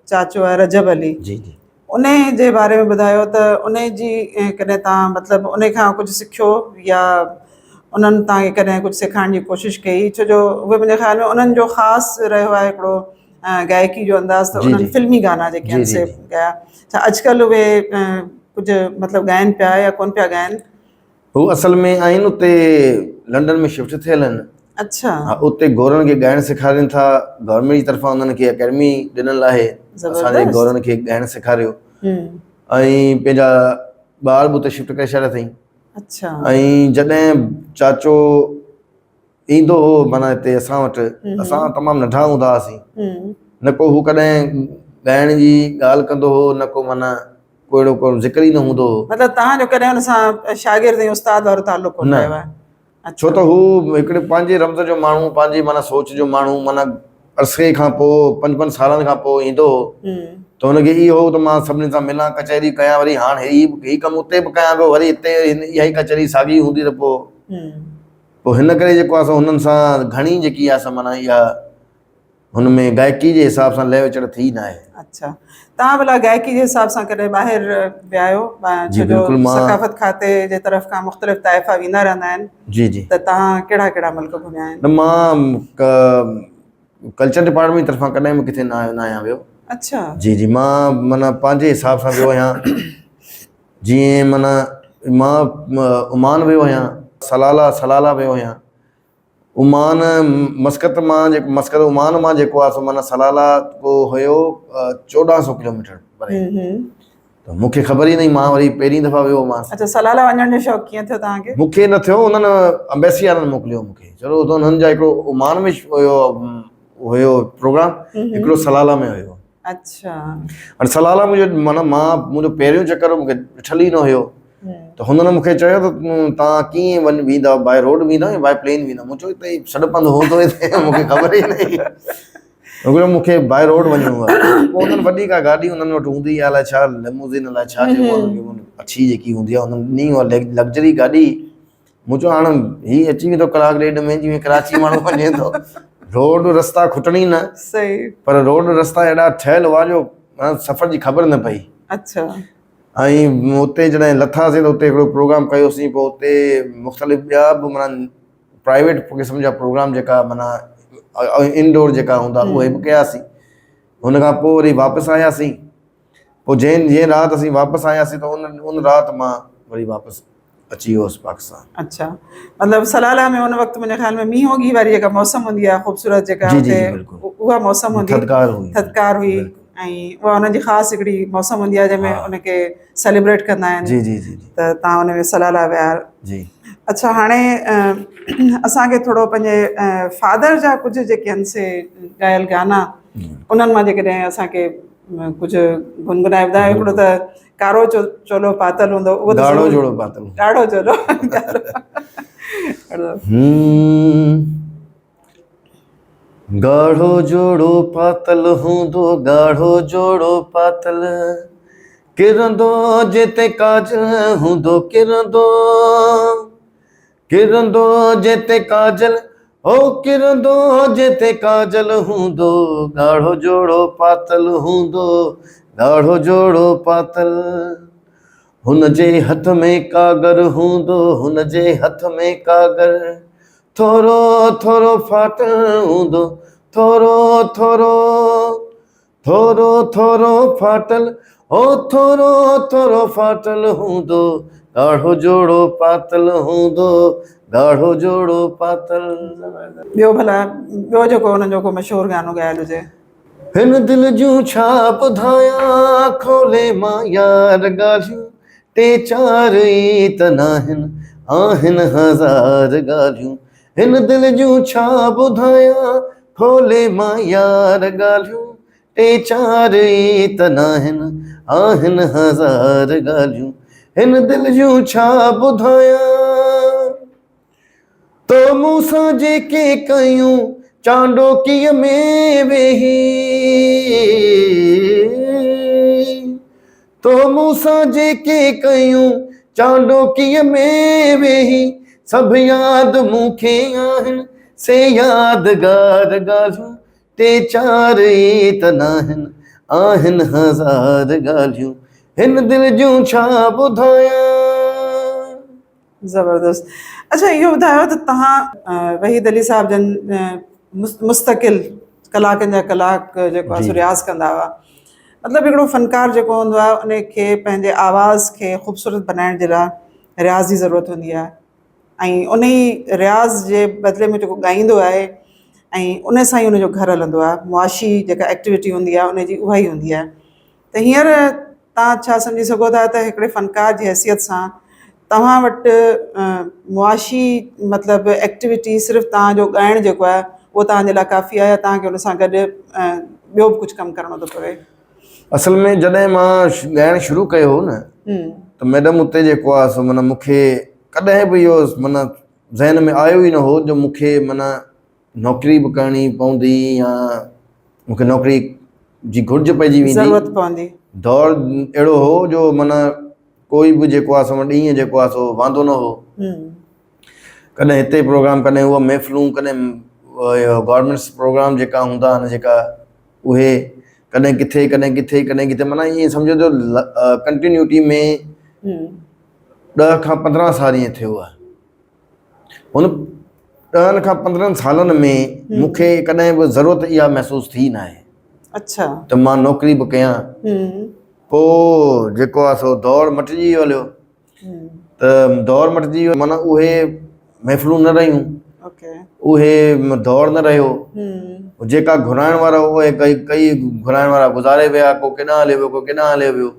چاچو آهي رجب علي. جي جي. انهي جي باري ۾ ٻڌايو ته انهي جي ڪڏهن توهان مطلب انهي کان ڪجهه سکيو يا انهن توهان کي ڪڏهن ڪجهه سيکارڻ جي ڪوشش ڪئي ڇو جو اهي منهنجي خيال ۾ انهن جو خاص رهيو آهي هڪڙو گائڪي جو انداز ته انهن فلمي گانا جيڪي آهن سي ڳايا ڇا اڄڪلهه اهي ڪجهه مطلب ڳائن پيا يا ڪون پيا ڳائن؟ هو اصل ۾ آهن اتي لنڊن ۾ شفٽ ٿيل آهن. اڇا. ها اتي گورن کي ڳائڻ سيکارين ٿا گورنمينٽ جي طرفان انهن کي اڪيڊمي ڏنل آهي اسان جي گورن کي ڳائڻ سيکاريو ۽ پنهنجا ٻار به اتي شفٽ ڪري ڇڏيا اٿئي. اڇا. ۽ جڏهن چاچو ايندو هو معنيٰ هتي اسان وٽ اسان تمام ننڍا هوندا هئاسين نه ڪو هو ڪڏهن ڳائڻ جي ڳالهه ڪندو هو نه ڪو معنيٰ ڪو اهڙو ڪو ذڪر ئي نه هوندو هو. مطلب توهان جو ڪڏهن هن سان شاگرد ۽ استاد وارو تعلق ڪونه رهيو آهي. ڇو ته هو هڪڙي پنهنجي رمز جو ماڻهو پنهنجي معنيٰ سوچ جو ماڻهو معنيٰ عرصي کان پوء پنج پنج سالن کان پوء ايندو هو ته هن کي اهو هو ته مان سڀني سان ملان ڪچهري ڪيان وري هاڻ هي هي ڪم اتي به ڪيان پيو وري هتي اها ئي ڪچهري ساڳي هوندي ته پوء پوء هن ڪري جيڪو آهي سو هنن سان گهڻي جيڪي آهي سا معنيٰ اها هن ۾ گائڪي جي حساب سان لهه وچڙ ٿي ناهي. اڇا توهان ڀلا گائڪي جي حساب سان ڪڏهن ٻاهر ويا آهيو؟ جي ڇو جو بلڪل مان ثقافت کاتي جي طرف کان مختلف طائفا ويندا رهندا آهن جي جي ته توهان ڪهڙا ڪهڙا ملڪ گهميا آهن؟ نه مان ڪلچر ڊپارٽمينٽ جي طرفان ڪڏهن به ڪٿي نه آهيان ويو. اڇا. جي جي مان معنيٰ پنهنجي حساب سان ويو آهيان جيئن معنيٰ مان عمان ويو آهيان سلالا سلالا ويو آهيان عمان مسقط مان جيڪو مسقط عمان مان جيڪو آهي سو معنيٰ سلالا ڪو هيو 14 سو ڪلوميٽر پري ته مون کي خبر ئي نه مان وري پهرين دفعا ويو هومانس. اچا سلالا وڃڻ جو شوق ڪيئن ٿيو توهان کي؟ مون کي نه ٿيو انهن امبيسي وارن موڪليو مون کي چلو انهن جا هڪڙو عمان ۾ هيو هيو پروگرام هڪڙو سلالا ۾ هيو. اڇا. هاڻي سلالا منهنجو معنيٰ مان منهنجو پهريون چڪر هو مون کي ڏٺل ئي نه هيو ته هنن مون کي چيو ته توهان ڪيئن وڃ ويندا باء روڊ ويندا يا باء پلين ويندا مون چيو هتي سڏ پنڌ هوندو هتي مون کي خبر ئي نه هئي مون کي باء روڊ وڃڻو آهي پوء هنن وڏي ڪا گاڏي هنن وٽ هوندي آهي الائي ڇا ليموزين الائي ڇا چئبو آهي هن کي اڇي جيڪي هوندي آهي هنن ڏني اها لگزري گاڏي مون چيو هاڻ هي اچي ويندو ڪلاڪ ڏيڍ ۾ جيئن ڪراچي ماڻهو وڃي ٿو روڊ رستا کٽڻ ئي نه صحيح پر روڊ رستا اهڙا ٺهيل هئا جو سفر جي خبر نه پئي. اڇا. ۽ اتي جڏهن لٿاسين ته اتي هڪڙو پروگرام ڪيوسين پوء اتي مختلف ٻيا به معنيٰ پرائيويٽ قسم جا پروگرام جيڪا معنيٰ انڊور جيڪا هوندا اهي به ڪياسين ان کان پوء وري واپس آياسين پوء جنهن جنهن رات اسين واپس آياسين ته ان ان رات مان وري واپس اچي ويو هوس پاڪستان. اڇا مطلب سلالا ۾ ان وقت منهنجي خيال ۾ مينهن اوڳي واري جيڪا موسم هوندي آهي خوبصورت جيڪا جي جي اتي جي بلڪل اها موسم هوندي ٿڌڪار هئي ٿڌڪار هئي بلڪل ۽ اها انهن جي خاص هڪڙي موسم هوندي آهي جنهن ۾ ها ان کي سيليبريٽ ڪندا آهن جي جي جي جي ته تان ان ۾ سلالا ويا. جي اڇا هاڻي اسان کي ٿورو پنهنجي فادر جا ڪجهه جيڪي آهن سي ڳايل گانا انهن مان جيڪڏهن اسان کي ڪجهه گنگنائي ٻڌايو. هڪڙو ته ڪارو چولو پاتل هوندو اهو ته ڳاڙهو جوڙو پاتل ڳاڙهو چولو. ڳاڙهو جوڙو پاتل هوندو ڳاڙهو جوڙو پاتل ڪرندو جتي ڪاجل هوندو ڪرندو ڪرندو جتي ڪاجل هو ڪرندو جتي ڪاجل هوندو ڳاڙهو جوڙو پاتل هوندو ڳاڙهو جوڙو پاتل هن جي هٿ ۾ ڪاڳر هوندو هن جي هٿ ۾ ڪاڳر ٿورو ٿورو ڦاٽل هوندو ٿورو ٿورو ٿورو ٿورو ڦاٽل هو ٿورو ٿورو ڦاٽل هوندو ڳاڙهو جوڙو پاتل هوندو ڳاڙهو جوڙو پاتل. ٻيو ڀلا ٻيو جيڪو انهن جو ڪو مشهور گانو ڳايل هجي. هن دل جون ڇا ٻڌايان کولي مان يار ڳالهيون ٽي چار ئي ته ناهن آهن هزار ڳالهيون هن دل جون ڇا ٻڌايان کولي مان يار ڳالهيون ٽي چار ئي ته ناهن آهن هزار ڳالهيون هن دل جون ڇا ٻڌايان تو مون سان جيڪي ڪيون چانڊوڪيء ۾ ويهي تو مون سان جيڪي ڪيون چانڊوڪيء ۾ ويهي سڀ ياد مون کي آهن سي يادگار ڳالهيون ٽي چار ئي ته ناهن آهن هزار ڳالهيون هن دل جون ڇا ٻڌايان. زبردست اڇا اهو ٻڌايو ته توهان وحيد علي صاحب جن مستقل ڪلاڪن جا ڪلاڪ جيڪو آهي سو رياض ڪندا هئا مطلب هڪڙو فنڪار جيڪو هوندو آهي ان کي پنهنجي آواز کي خوبصورت بنائڻ جي لاء رياض جي ضرورت هوندي آهي ۽ ان ئي رياض جي بدلي ۾ جيڪو ڳائيندو آهي ۽ ان سان ئي ان جو گهر هلندو آهي معاشي جيڪا ايڪٽيوٽي هوندي آهي ان جي اها ئي هوندي آهي ته هينئر توهان ڇا سمجهي سگهو ٿا ته هڪڙي فنڪار جي حيثيت سان توهان وٽ معاشي مطلب ايڪٽيوٽي صرف توهان جو ڳائڻ جيڪو آهي اهو توهان جي لاء ڪافي آهي يا توهان کي ان سان گڏ ٻيو به ڪجهه ڪم ڪرڻو ٿو پوي؟ اصل ۾ جڏهن مان ڳائڻ شروع ڪيو هو نه ته ميڊم اتي جيڪو آهي سو معنيٰ مون کي ڪڏهن به اهو معنيٰ ذهن ۾ آيو ئي نه هو جو مون کي معنيٰ نوڪري به ڪرڻي پوندي يا مون کي نوڪري جي گهرج پئجي ويندي. ضرورت پوندي. دور اهڙو هو جو معنيٰ ڪوئي به جيڪو آهي سو ڏينهن جيڪو آهي سو واندو نه هو. ڪڏهن هتي پروگرام ڪڏهن اها محفلون ڪڏهن گورنمينٽس پروگرام جيڪا هوندا آهن جيڪا اهي ڪڏهن ڪٿي ڪڏهن ڪٿي ڪڏهن ڪٿي معنيٰ ائين سمجهو جو ڪنٽينيوٽي ۾ ڏهه کان پندرهن سال ائين ٿيو آهي. هن ڏهن کان پندرهن سالن ۾ مون کي ڪڏهن به ضرورت اها محسوس ٿي ناهي اڇا ته مان نوڪري به ڪيان. پوء جيڪو آهي سو دور مٽجي ويو هليو ته دور مٽجي ويو معنيٰ اهي محفلون نه رهيون، اهي دور نه رهيو، جيڪا گهرائڻ وارا اهي ڪئي ڪئي گهرائڻ وارا گذاري ويا، ڪو ڪيڏانهن هليو ويو ڪو ڪيڏانهن هليو ويو.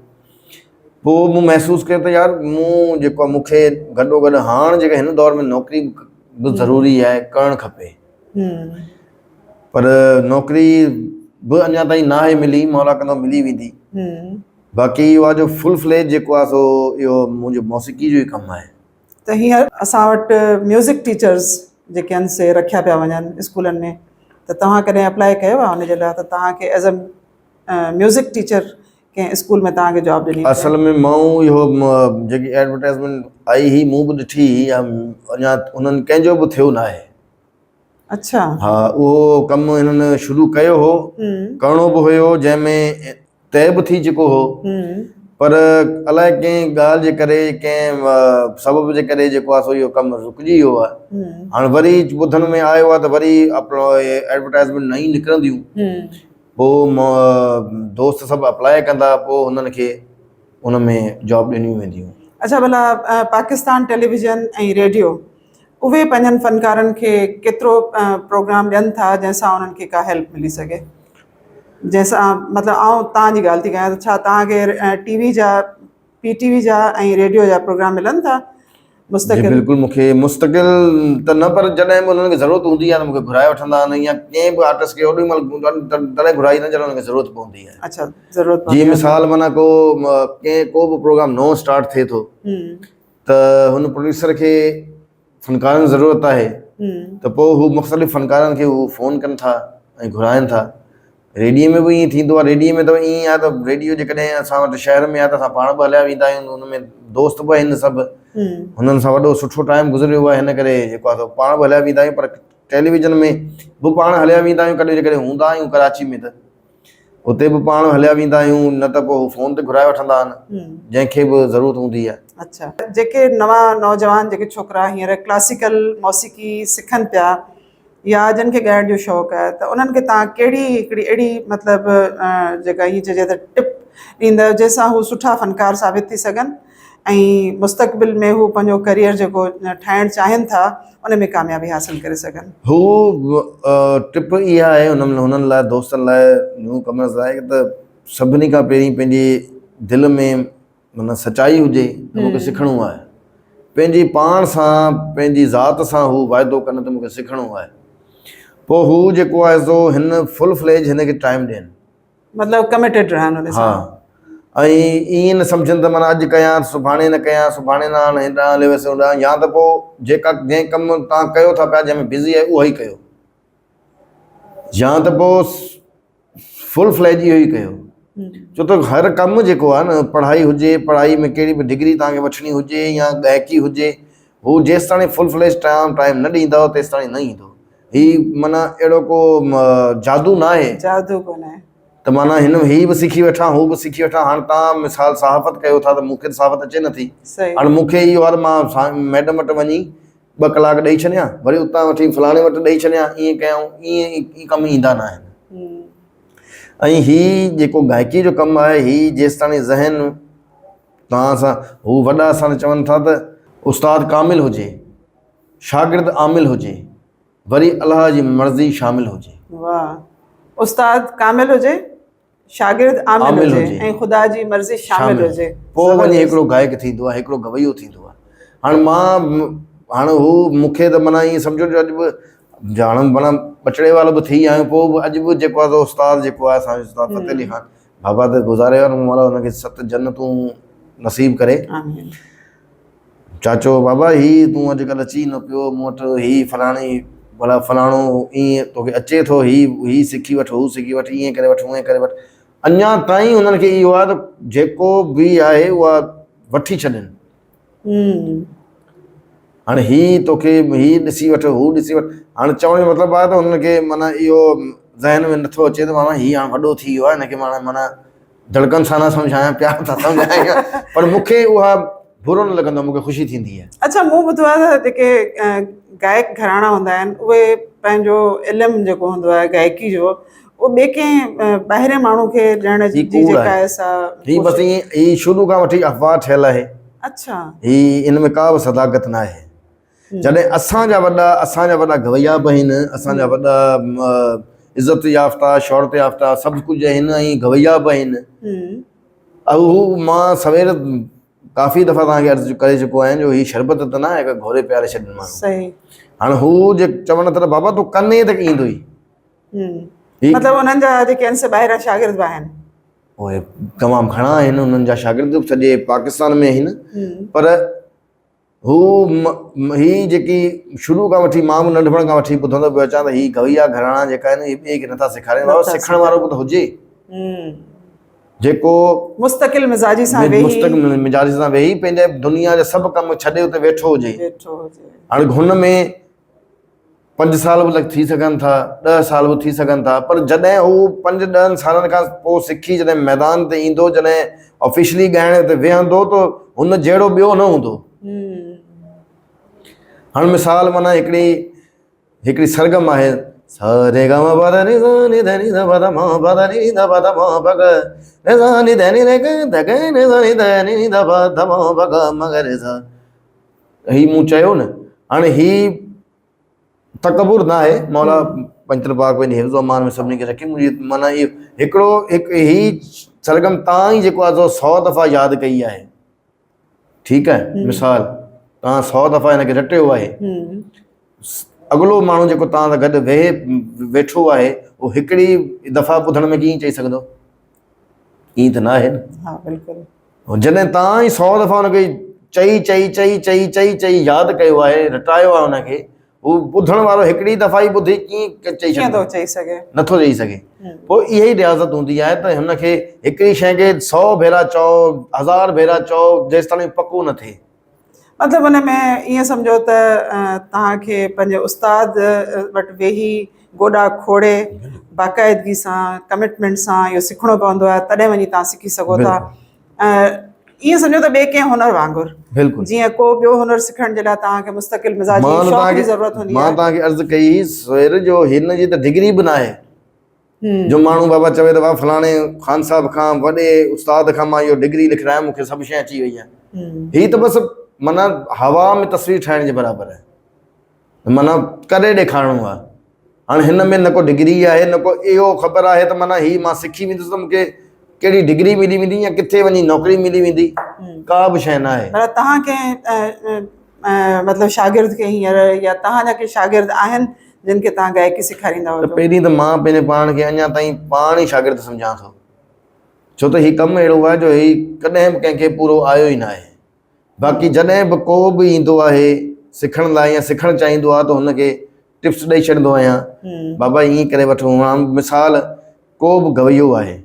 پوء مون محسوس ڪيو ته يار مون جيڪو آهي مون کي گڏو گڏ هاڻ جيڪا هن دور ۾ نوڪري به ضروري آهي ڪرڻ کپي پر نوڪري به اڃا تائين ناهي ملي مولا ڪندو ملي ويندي باقي اهو آهي جو فل فليج جيڪو آهي سو اهو منهنجو موسيقي جو ئي ڪم آهي. ته هينئر اسان وٽ ميوزڪ ٽيچرز جيڪي آهن سي رکيا پيا وڃن اسڪولن ۾ ته توهان ڪڏهن اپلائي ڪيو آهي ان جي لاء ته توهان کي ايز اي ميوزڪ ٽيچر ڪنهن اسڪول ۾ توهان کي جاب ڏني وڃي. اصل ۾ مون اهو جيڪي ايڊورٽائزمينٽ آئي هئي مون به ڏٺي هئي اڃا انهن ڪنهن جو به ٿيو ناهي. اڇا. ها اهو ڪم هنن شروع ڪيو هو ڪرڻو به هيو جنهن ۾ طئي به ٿي چڪو هو پر الائي ڪنهن ڳالهه جي ڪري ڪنهن سبب جي ڪري جيڪو آهي سو اهو ڪم رڪجي ويو آهي هاڻي وري ٻڌڻ ۾ آيو آهي ته وري ايڊورٽائزمينٽ نئين نڪرنديون پوء دوست سڀ اپلاء ڪندا پوء هنن کي ان ۾ جاب ڏنيون وينديون. اڇا ڀلا پاڪستان ٽيليويزن ۽ ريڊيو اهي پنهنجن فنڪارن کي ڪيترو پروگرام ڏين ٿا جنهن سان انهن کي ڪا هيلپ ملي سگهي جنهن سان مطلب آئون توهان جي ڳالهه ٿي ڪيان ته ڇا توهان کي ٽي وي جا پي ٽي وي جا ۽ ريڊيو جا پروگرام ملن ٿا مستقل؟ جي بلڪل مون کي مستقل ته نه پر جڏهن به انهن کي ضرورت هوندي آهي ته مون کي گهرائي وٺندا آهن يا ڪنهن به آرٽسٽ کي اوڏي مهل تڏهن گهرائيندا آهن جڏهن انهن کي ضرورت پوندي آهي. اڇا ضرورت پوندي آهي. جيئن مثال معنيٰ ڪو ڪنهن ڪو به پروگرام نئون اسٽارٽ ٿئي ٿو ته هن پروڊيوسر کي فنڪارن جي ضرورت آهي ته پوء هو مختلف فنڪارن کي هو فون ڪن ٿا ۽ گهرائن ٿا. ريڊيي ۾ به ائين ٿيندو آهي ريڊيي ۾ ته ائين آهي ته ريڊيو جيڪڏهن اسان وٽ شهر ۾ آهي ته اسان پاڻ به هليا ويندا آهيون ان ۾ دوست به آهن سڀ هنن سان وڏو سٺو ٽائيم گذريو آهي هن ڪري جيڪو آهي سو پاڻ به هليا ويندا آهيون پر ٽيليويزن ۾ به پاڻ هليا ويندا آهيون ڪڏهن جيڪڏهن هوندا آهيون ڪراچي ۾ ته اتي به پاڻ هليا ويندا آهيون نه ته پوء هو فون تي گهرائي وٺندا آهن جنهن کي به ضرورت هوندي آهي. اڇا جيڪي نوان نوجوان جيڪي ڇوڪرا هينئر ڪلاسيڪل موسيقي سکن پيا يا جن کي ڳائڻ جو شوق آهي ته انهن کي توهان ڪهڙي هڪڙي اهڙي مطلب جيڪا ائين چئجي ته ٽپ ڏيندؤ جنهن سان هو سٺا فنڪار ثابت ٿي سگهن ۽ مستقبل ۾ هو پنهنجو ڪريئر جيڪو ٺاهڻ چاهين ٿا ان ۾ ڪاميابي حاصل ڪري سگهن. هو ٽپ اها آهي انهن لاء دوستن لاء نيو ڪمرز لاء ته سڀني کان پهرين پنهنجي دل ۾ معنيٰ سچائي هجي ته مونکي سکڻو آهي پنهنجي پاڻ سان پنهنجي ذات سان هو واعدو ڪن ته مونکي سکڻو آهي پوء هو جيڪو آهي سو هن فل فليج هن کي ٽائيم ڏين. مطلب ڪميٽيڊ رهن ان سان. ها ۽ ائين نه سمجهن ته معنيٰ اڄ ڪيان سڀاڻي نه ڪيان سڀاڻي نه هاڻ هيڏانهن هليو ويس هوڏانهن يا ته پوء جيڪا جنهن ڪم تان ڪيو ٿا پيا جنهن ۾ بزي آهيو اهو ئي ڪيو يا ته پوء فل فليج اهو ئي ڪيو ڇو ته هر ڪم جيڪو آهي نه پڙهائي هجي پڙهائي ۾ ڪهڙي به ڊگري توهان کي وٺڻي هجي يا گائڪي هجي هو جيستاڻي فل فليج ٽائيم ٽائيم نه ڏيندو تيستاڻي نه ايندو هي معنيٰ اهڙو ڪو جادو ناهي. جادو ڪونهي. ته معنيٰ هن هي به سکي وٺان هو به سکي وٺان هاڻ توهان مثال صحافت ڪيو ٿا ته مون کي ته صحافت اچي نٿي هاڻ مون کي اهو آهي ته مان ميڊم وٽ وڃي ٻه ڪلاڪ ڏئي ڇڏيان وري اتان وٺي فلاڻي وٽ ڏئي ڇڏيان ائين ڪيائون ائين ڪم ايندا نه آهن ۽ هي جيڪو گائڪي جو ڪم آهي هي جيستاڻي ذهن توهان سان هو وڏا اسان چون ٿا ته. استاد ڪامل هجي، شاگرد عامل هجي، وري الله جي مرضي شامل هجي. واھ استاد ڪامل هجي، شاگرد عامل هجي ۽ خدا جي مرضي شامل هجي. پوء وڃي هڪڙو گائڪ ٿيندو آهي، هڪڙو گويو ٿيندو آهي. هاڻ مان هاڻ هو مون کي ته معنيٰ ائين سمجهو جو اڄ به هاڻ معنيٰ ٻچڙي وارو به ٿي ويا آهيون پوء به اڄ به جيڪو آهي سو استاد جيڪو آهي اسان جو استاد فتح علي خان بابا ته گذاري ويو مولا هن کي ست جنتون نصيب ڪري. آمين. چاچو بابا هي تون اڄ ڪلهه اچي نه پيو مون وٽ هي فلاڻي ڀلا فلاڻو ائين توکي اچي ٿو هي هي سکي وٺ هو سکي وٺ ائين ڪري وٺ هونئن ڪري وٺ اڃا تائين انهن کي اهو آهي ته جيڪو به آهي اها وٺي ڇڏين هاڻي هي توکي هي ڏسي وٺ هو ڏسي وٺ هاڻي چوڻ جو مطلب آهي ته انهن کي معنيٰ اهو ذهن ۾ نٿو اچي ته معنيٰ هي هاڻي وڏو ٿي ويو آهي هن کي معنيٰ معنيٰ دڙڪن سان نه سمجهايان پيار سان سمجهايان پر مون کي اها برو نه لڳندو مون کي خوشي ٿيندي آهي. اڇا مون ٻڌو آهي ته جيڪي گائڪ گهراڻا هوندا آهن اهي پنهنجو علم جيڪو هوندو آهي گائڪي جو اهو ٻئي ڪنهن ٻاهرين ماڻهو کي ڏيڻ جي جيڪا آهي سا هي بس ائين هي شروع کان وٺي افواهه ٺهيل آهي. اڇا هي ان ۾ ڪا به صداقت نه آهي. جڏهن اسان جا وڏا اسان جا وڏا گويا به آهن اسان جا وڏا عزت يافته شهرت يافته سڀ ڪجهه آهن ۽ گويا به آهن هو مان سوير ڪافي دفعا توهان کي عرض ڪري چڪو آهيان جو هي شربت ته نه آهي گهوري پياري ڇڏن ماڻهو صحيح هاڻي هو جي چون ته بابا تون ڪني ته ايندو ئي مطلب انهن جا جيڪي آهن سي ٻاهران شاگرد به آهن اهي تمام گهڻا آهن انهن جا شاگرد سڄي پاڪستان ۾ آهن پر هو هي جيڪي شروع کان وٺي مان به ننڍپڻ کان وٺي ٻڌندو پيو اچان ته هي گويا گهراڻا جيڪا آهن اهي ٻئي کي نٿا سيکارين بابا سکڻ وارو به ته هجي جيڪو مستقل مزاجي سان ويهي مستقل مزاجي سان ويهي پنهنجي دنيا جا سڀ ڪم ڇڏي اتي ويٺو هجي هاڻي هن ۾ پنج سال به ٿي سگهن ٿا، ڏهه سال به ٿي سگهن ٿا پر جڏهن هو پنج ڏهن سالن کان پوء سکي جڏهن ميدان تي ايندو جڏهن آفيشلي ڳائڻ تي ويهندو ته هن جهڙو ٻيو نه هوندو. هاڻ مثال معنيٰ هڪڙي هڪڙي سرگم آهي سا ري گا ما پا ڌا ني سا ني ڌا ني ڌا پا ڌا ما پا ڌا ني ڌا پا ڌا ما پا گا ري سا ني ڌا ني ري گا ڌا گا ري سا ني ڌا ني ڌا پا ڌا ما پا گا ما گا ري سا هي مون چيو نه هاڻي هي تڪبر نه آهي مولا پنجتن پاڪ پنهنجي حفظ و امان ۾ سڀني کي رکي منهنجي معنيٰ اهو هڪڙو هڪ هي سرگم تان ئي جيڪو آهي سو سو دفعا ياد ڪئي آهي ٺيڪ آهي مثال تان سو دفعا هن کي رٽيو آهي اڳلو ماڻهو جيڪو تان سان گڏ ويهي ويٺو آهي اهو هڪڙي دفعا ٻڌڻ ۾ ڪيئن چئي سگهندو ائين ته نه آهي نه ها بلڪل جڏهن تان ئي سو دفعا ان کي چئي چئي چئي چئي چئي چئي ياد ڪيو آهي رٽايو آهي ان کي هو ٻڌڻ وارو هڪڙي دفعا ئي ٻڌي ڪيئن چئي ڪيئن ٿو چئي سگهي نٿو چئي سگهي پوء اها ئي رياضت هوندي آهي ته هن کي هڪڙي شيء کي سو ڀيرا چئو هزار ڀيرا چئو جيستائين پڪو نه ٿئي مطلب ان ۾ ائين سمجهو ته توهان کي پنهنجي استاد وٽ ويهي گوڏا کوڙي باقاعدگي سان ڪمٽمينٽ سان اهو سکڻو پوندو آهي تڏهن وڃي توهان سکي سگهو ٿا ائين سمجهو ته ٻئي ڪنهن هنر وانگر بلڪل جيئن ڪو ٻيو هنر سکڻ جي لاء توهان کي مستقل مزاجي شوق جي ضرورت هوندي آهي مان توهان کي عرض ڪئي سوير جو هن جي ته ڊگري به ناهي جو ماڻهو بابا چوي ته بابا فلاڻي خان صاحب کان وڏي استاد کان مان اهو ڊگري لکرايم مون کي سڀ شيء اچي وئي آهي هي ته بس معنيٰ هوا ۾ تصوير ٺاهڻ جي برابر آهي معنيٰ ڪري ڏيکارڻو آهي هاڻي هن ۾ نه ڪو ڊگري آهي نه ڪو اهو خبر آهي ته معنيٰ هي مان سکي ويندس ته مون کي ڪهڙي ڊگري ملي ويندي يا ڪٿي وڃي نوڪري ملي ويندي ڪا به شيء نه آهي پر توهان ڪنهن مطلب شاگرد کي هينئر يا توهان جا ڪي شاگرد آهن جن کي توهان گائڪي سيکاريندا هجو؟ ته پهرين ته مان پنهنجي پاڻ کي اڃا تائين پاڻ ئي شاگرد سمجهان ٿو ڇو ته هي ڪم اهڙو آهي جو هي ڪڏهن به ڪنهن کي پورو آيو ئي ناهي باقي جڏهن به ڪو به ايندو آهي سکڻ لاء يا سکڻ چاهيندو آهي ته هن کي ٽپس ڏئي ڇڏندو آهيان بابا ائين ڪري وٺو هاڻ مثال ڪو به گويو آهي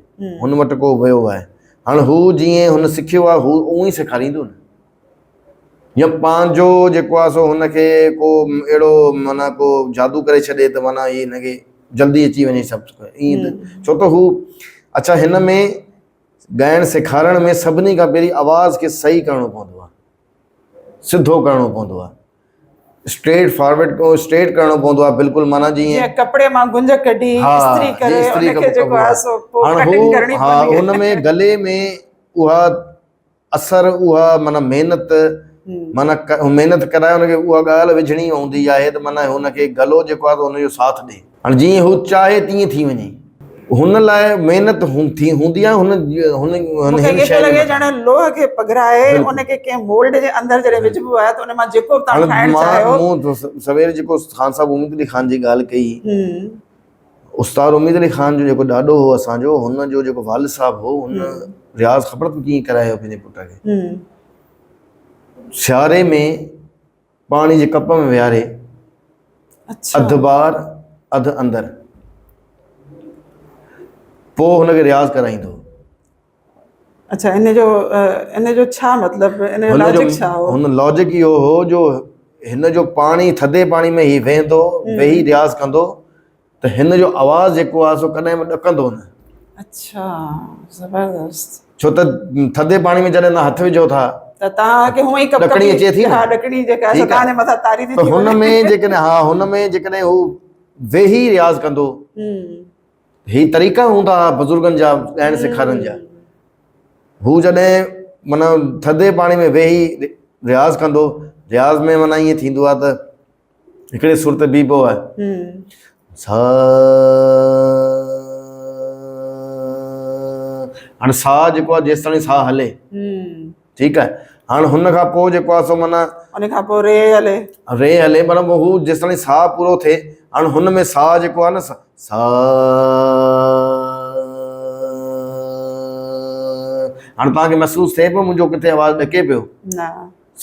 هن وٽ ڪو ويو آهي هاڻ هو جيئن هن سکيو آهي هو اونئن ئي سيکاريندو نه يا پنهنجو جيڪو آهي سو هن کي ڪو اهڙو معنيٰ ڪو جادو ڪري ڇڏي ته معنيٰ هي هن کي جلدي اچي وڃي سڀ ائين ته ڇو ته هو اڇا هن ۾ ڳائڻ سيکارڻ ۾ سڀني کان پهرين آواز کي صحيح ڪرڻو پوندو آهي سڌو ڪرڻو پوندو آهي اسٽريٽ فارورڊ اسٽريٽ ڪرڻو پوندو آهي بلڪل معنيٰ جيئن ڪپڙي مان گنج ڪڍي استري ڪري ان کي جيڪو آهي سو پوء ڪٽنگ ڪرڻي پوندي آهي هن ۾ گلي ۾ اها اثر اها معنيٰ محنت معنيٰ محنت ڪرائي هن کي اها ڳالهه وجهڻي هوندي آهي ته معنيٰ هن کي گلو جيڪو آهي هن جو ساٿ ڏي. هاڻي جيئن هو چاهي تيئن ٿي وڃي. هن لاء محنت ٿي هوندي آهي هن هن مون کي هن ائين پيو شيء جي لڳي مٿان. ڄڻ لوهه کي پگهرائي بلڪل. ان کي ڪنهن مولڊ جي اندر جڏهن وجهبو آهي ته ان مان جيڪو به توهان هاڻي ٺاهڻ مان چاهيو. مون سوير جيڪو خان صاحب اميد علي خان جي ڳالهه ڪئي. استاد اميد علي خان جو جيڪو ڏاڏو هو اسان جو هن جو جيڪو والد صاحب هو هن رياض خبر اٿم ڪيئن ڪرايو پنهنجي پٽ کي. سياري ۾ پاڻي جي ڪپ ۾ ويهاري اڌ ٻاهر اڌ اندر پوء هن کي رياض ڪرائيندو هو. اڇا ان جو ان جو ڇا مطلب ان جو لاجڪ ڇا هو؟ هن لاجڪ اهو هو جو هن جو پاڻي ٿڌي پاڻي ۾ هي ويهندو ويهي رياض ڪندو ته هن جو آواز جيڪو آهي سو ڪڏهن به ڏڪندو نه. اڇا زبردست. ڇو ته ٿڌي پاڻي ۾ جڏهن توهان هٿ وجهو ٿا ته توهان کي هونئن ئي ڪپ ڏڪڻي اچي ٿي نه، ها ڏڪڻي جيڪا آهي سا توهان جي مٿان تاري ٿي ته هن ۾ جيڪڏهن ها هن ۾ جيڪڏهن هو ويهي رياض ڪندو، هي طريقا هوندا هئا بزرگن جا ڳائڻ سيکارڻ جا. هو جڏهن معنيٰ ٿڌي پاڻي ۾ ويهي رياض ڪندو، رياض ۾ معنيٰ ائين ٿيندو آهي ته هڪڙي سر تي بيهبو آهي. سا هاڻي سا جيڪو آهي جيستاڻي سا هلي ٺيڪ آهي هاڻي هن کان پوء جيڪو آهي سو معنيٰ ان کان پوء ري هلي ري هلي معنيٰ پوء هو جيستاڻي سا پورو ٿئي هاڻي هن ۾ سا جيڪو آهي نه سا هاڻي توهان کي محسوس ٿئي پيو منهنجو ڪٿي آواز ڏڪي پيو نه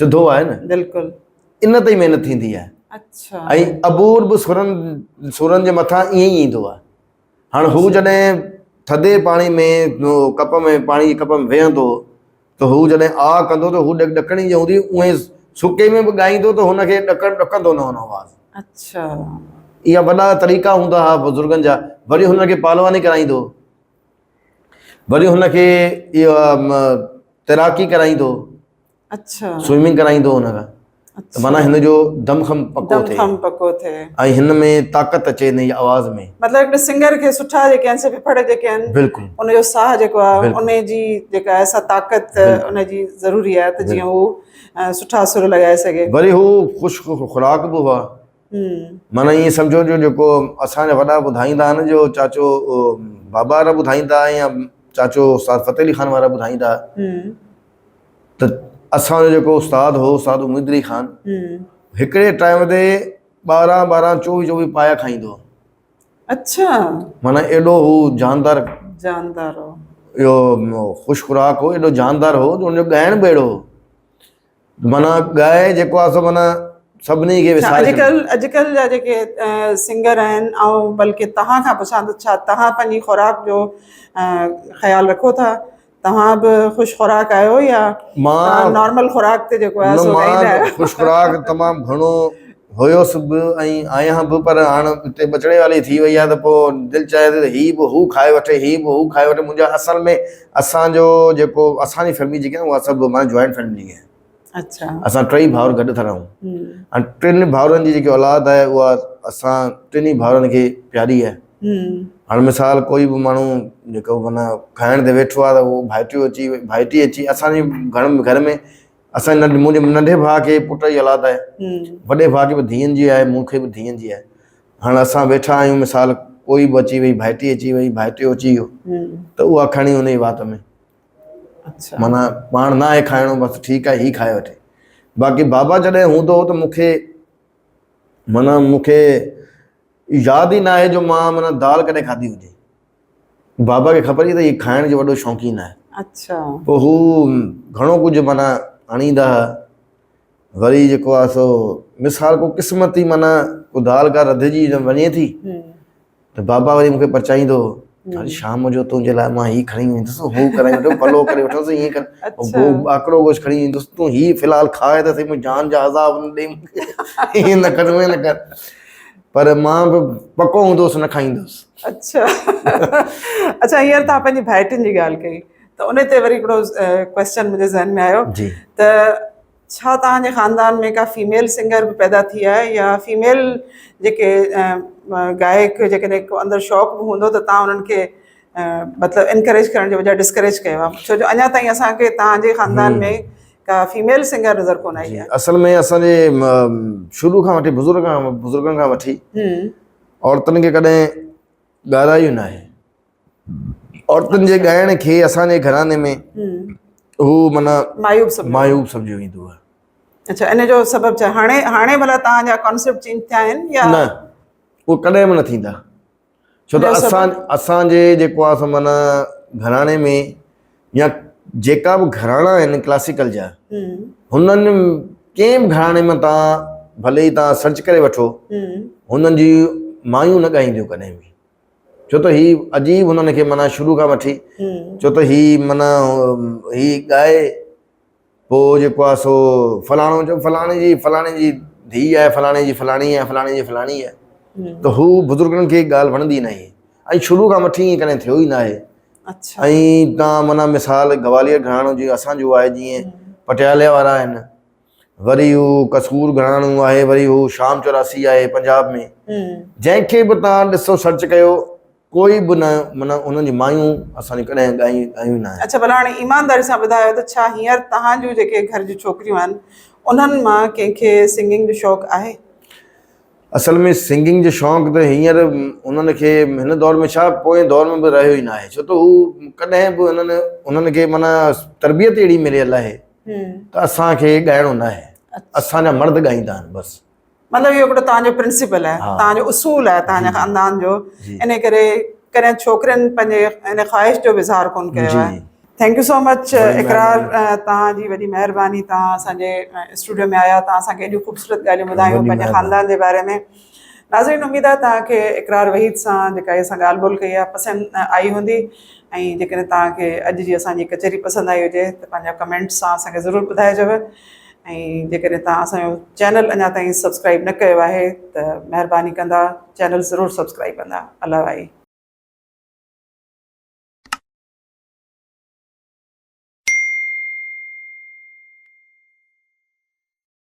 سڌو آهي نه بلڪل ان تي ئي محنت ٿيندي آهي. اڇا. ۽ عبور به سرن سرن جي مٿان ائين ئي ايندو آهي. هاڻ هو جڏهن ٿڌي پاڻي ۾ ڪپ ۾ پاڻي جي ڪپ ۾ ويهندو ته هو جڏهن آ ڪندو ته هو ڏڪڻي جي هوندي اونئين سڪي ۾ به ڳائيندو ته هن کي ڏڪڻ ڏڪندو نه هن آواز. اڇا. اها وڏا طريقا هوندا هئا بزرگن جا. وري هن کي پهلواني ڪرائيندو. وري هن کي اها تيراڪي ڪرائيندو. اڇا سوئمنگ ڪرائيندو هن کان ته معنيٰ هن جو دم خم پڪو دم ٿئي خم پڪو ٿئي ۽ هن ۾ طاقت اچي هن جي آواز ۾ مطلب هڪڙي سنگر کي سٺا جيڪي آهن سي ڦڦڙ جيڪي آهن بلڪل ان جو ساهه جيڪو آهي بلڪل. ان جي جيڪا آهي سا طاقت بلڪل. ان جي ضروري آهي ته جيئن هو سٺا سر لڳائي سگهي. وري هو خوش خوراڪ به هئا معنيٰ ائين سمجهو جو جيڪو اسان جا وڏا ٻڌائيندا آهن جو چاچو بابا وارا ٻڌائيندا يا چاچو استاد فتح علي خان وارا ٻڌائيندا ته اسان جو جيڪو استاد هو استاد اميد علي خان هڪڙي ٽائيم تي 12 12 24 24 پايا کائيندو هو. اڇا. معنيٰ ايڏو هو جاندار جاندار هو. اهو خوش خوراڪ هو ايڏو جاندار هو جو ان جو ڳائڻ به اهڙو هو معنيٰ ڳائي جيڪو آهي سو معنيٰ سڀني کي وساري ڇڏيندو. اڄڪلهه اڄڪلهه جا جيڪي سنگر آهن آئون بلڪه توهان کان پڇان ته ڇا توهان پنهنجي خوراڪ جو خيال رکو ٿا؟ توهان به خوش خوراڪ آهيو يا مان نارمل خوراڪ تي جيڪو آهي سو ڳائيندا آهيو؟ خوش خوراڪ تمام گهڻو هيس به ۽ آهيان به پر هاڻ هتي ٻچڙي والي ٿي وئي آهي ته پوء دل چاهي ٿي ته هي به هو کائي وٺي هي به هو کائي وٺي منهنجا اصل ۾ اسان جو جيڪو اسان جي فيملي جيڪي آهي اها سڀ معنيٰ جوائنٽ فيملي آهي. اڇا. اسان ٽئي ڀائر گڏ ٿا رهون ۽ ٽن ڀائرن جي جيڪي اولاد آهي اها اسان ٽنهي ڀائرن کي پياري آهي. هاڻ مثال ڪوئي به ماڻهو جيڪو معنيٰ کائڻ تي ويٺو آهي ته اهو ڀائٽيو اچي ڀائٽي اچي اسان جي گهر گهر ۾ اسان جي منهنجي ننڍي ڀاء کي پٽ جي اولاد آهي وڏي ڀاء کي به ڌيئن جي آهي مون کي به ڌيئن جي آهي هاڻ اسان ويٺا آهيون مثال ڪوئي به اچي وئي ڀائٽي اچي وئي ڀائٽيو اچي ويو ته اها کڻي ان جي وات ۾ معنيٰ پاڻ نه آهي کائڻو بس ٺيڪ آهي هي کائي وٺي باقي بابا جڏهن هوندو هو ته مون کي معنيٰ مون کي ياد ئي نه آهي جو مان معنيٰ دال ڪڏهن کاڌي هجي بابا کي خبر هئي ته هي کائڻ جو وڏو شوقين آهي اڇا پوء هو گهڻو ڪجهه معنيٰ آڻيندا هئا وري جيڪو آهي سو مثال ڪو قسمت ئي معنيٰ ڪو دال ڪا رڌجي وڃي ٿي ته بابا وري مون کي پرچائيندو هو، اڙي شام جو تنهنجي لاء مان هي کڻي ويندس، هو ڪرائي وٺو، پلو ڪري وٺندس، ائين ڪر، ٻاڪڙو گوشت کڻي ايندس، تون هي في الحال کاء ته سهي، مون جان جا عذاب نه ڏي مون کي، ائين نه ڪر، ائين نه ڪر. پر مان به پڪو هوندو هوس نه کائيندو هوس. اڇا اڇا هينئر توهان پنهنجي ڀائٽين جي ڳالهه ڪئي ته ان تي وري هڪڙو ڪويسچن منهنجي ذهن ۾ آيو ته ڇا توهان جي خاندان ۾ ڪا فيميل سنگر به پيدا ٿي آهي يا فيميل جيڪي گائڪ جيڪڏهن ڪو اندر شوق به هوندو ته توهان انهن کي مطلب انڪريج ڪرڻ جي بجاء ڊسڪريج ڪيو آهي ڇو جو اڃا تائين اسان کي توهان جي خاندان ۾ ڪا فيميل سنگر نظر ڪونه آئي آهي. اصل ۾ اسان جي شروع کان وٺي بزرگ کان بزرگن کان وٺي عورتن کي ڪڏهن ڳارايو ناهي. عورتن جي ڳائڻ کي اسان جي گهراڻي ۾ هو معنيٰ معيوب سمجهيو معيوب سمجهيو ويندو آهي. اڇا ان جو سبب ڇا؟ هاڻي هاڻي ڀلا توهان جا ڪانسيپٽ چينج ٿيا آهن يا نه اهو ڪڏهن به نه ٿيندا ڇو ته اسان اسان جي جيڪو آهي سو معنيٰ گهراڻي ۾ يا جيڪا به گهراڻا آهن ڪلاسيڪل جا هنن ڪنهن به گهراڻي ۾ توهان ڀلي ئي توهان سرچ ڪري وٺو هنن جي مايون نه ڳائينديون ڪڏهن به ڇو ته هي عجيب هنن کي معنيٰ شروع کان وٺي ڇو ته هي معنيٰ هي ڳائي پوء جيڪو آهي سو فلاڻو چيو فلاڻي جي فلاڻي جي ڌيء آهي فلاڻي جي فلاڻي آهي فلاڻي جي فلاڻي آهي ته هو بزرگن کي ڳالهه وڻندي نه هئي ۽ شروع کان وٺي ائين ڪڏهن ٿيو ئي نه آهي ۽ تان معنيٰ مثال گواليار گهراڻو جيئن اسان جو آهي جيئن پٽيالي وارا آهن وري هو قصور گهراڻو آهي وري هو شام 84 آهي پنجاب ۾ جنهن کي به تان ڏسو سرچ ڪيو ڪوئي به نه معنيٰ انهن جون مايون اسان جون ڪڏهن ڳايون ڳايون نه آهن. اڇا ڀلا هاڻي ايمانداري سان ٻڌايو ته ڇا هينئر توهان جون جيڪي گهر جون ڇوڪريون آهن انهن مان ڪنهن کي سنگنگ جو شوق آهي؟ اصل ۾ سنگنگ جو شوق ته هينئر انهن کي هن دور ۾ ڇا پوئين دور ۾ به رهيو ئي نه آهي ڇو ته هو ڪڏهن به انهن انهن کي معنيٰ تربيت اهڙي مليل آهي ته اسان کي ڳائڻو نه آهي اسان جا مرد ڳائيندا آهن بس. مطلب اهو هڪڙو توهان جو پرنسپل آهي توهان جو اصول آهي توهان جي خاندان جو ان ڪري ڪڏهن ڇوڪرين پنهنجي ان خواهش جو به اظهار ڪون ڪيو آهي. Thank you سو مچ اقرار توهان جي وڏي مهرباني توهان اسان جي اسٽوڊيو ۾ آيا توهان اسان کي ايڏيون خوبصورت ڳالهيون ٻڌايون پنهنجي خاندان جي باري ۾ ناظرين اميد آهي توهان کي اقرار وحيد سان جيڪا اسان ڳالهه ٻولهه ڪئي آهي پسند آئي هوندي ۽ جيڪڏهن توهان کي اڄ جي اسان جي ڪچهري پسند آئي هجي ته پنهنجا ڪمينٽس سان اسان کي ضرور ٻڌائجو ۽ جيڪڏهن توهان اسان جو چينل اڃا تائين سبسڪرائب نه ڪيو آهي ته مهرباني ڪندا چينل ضرور سبسڪرائب ڪندا الله وائي.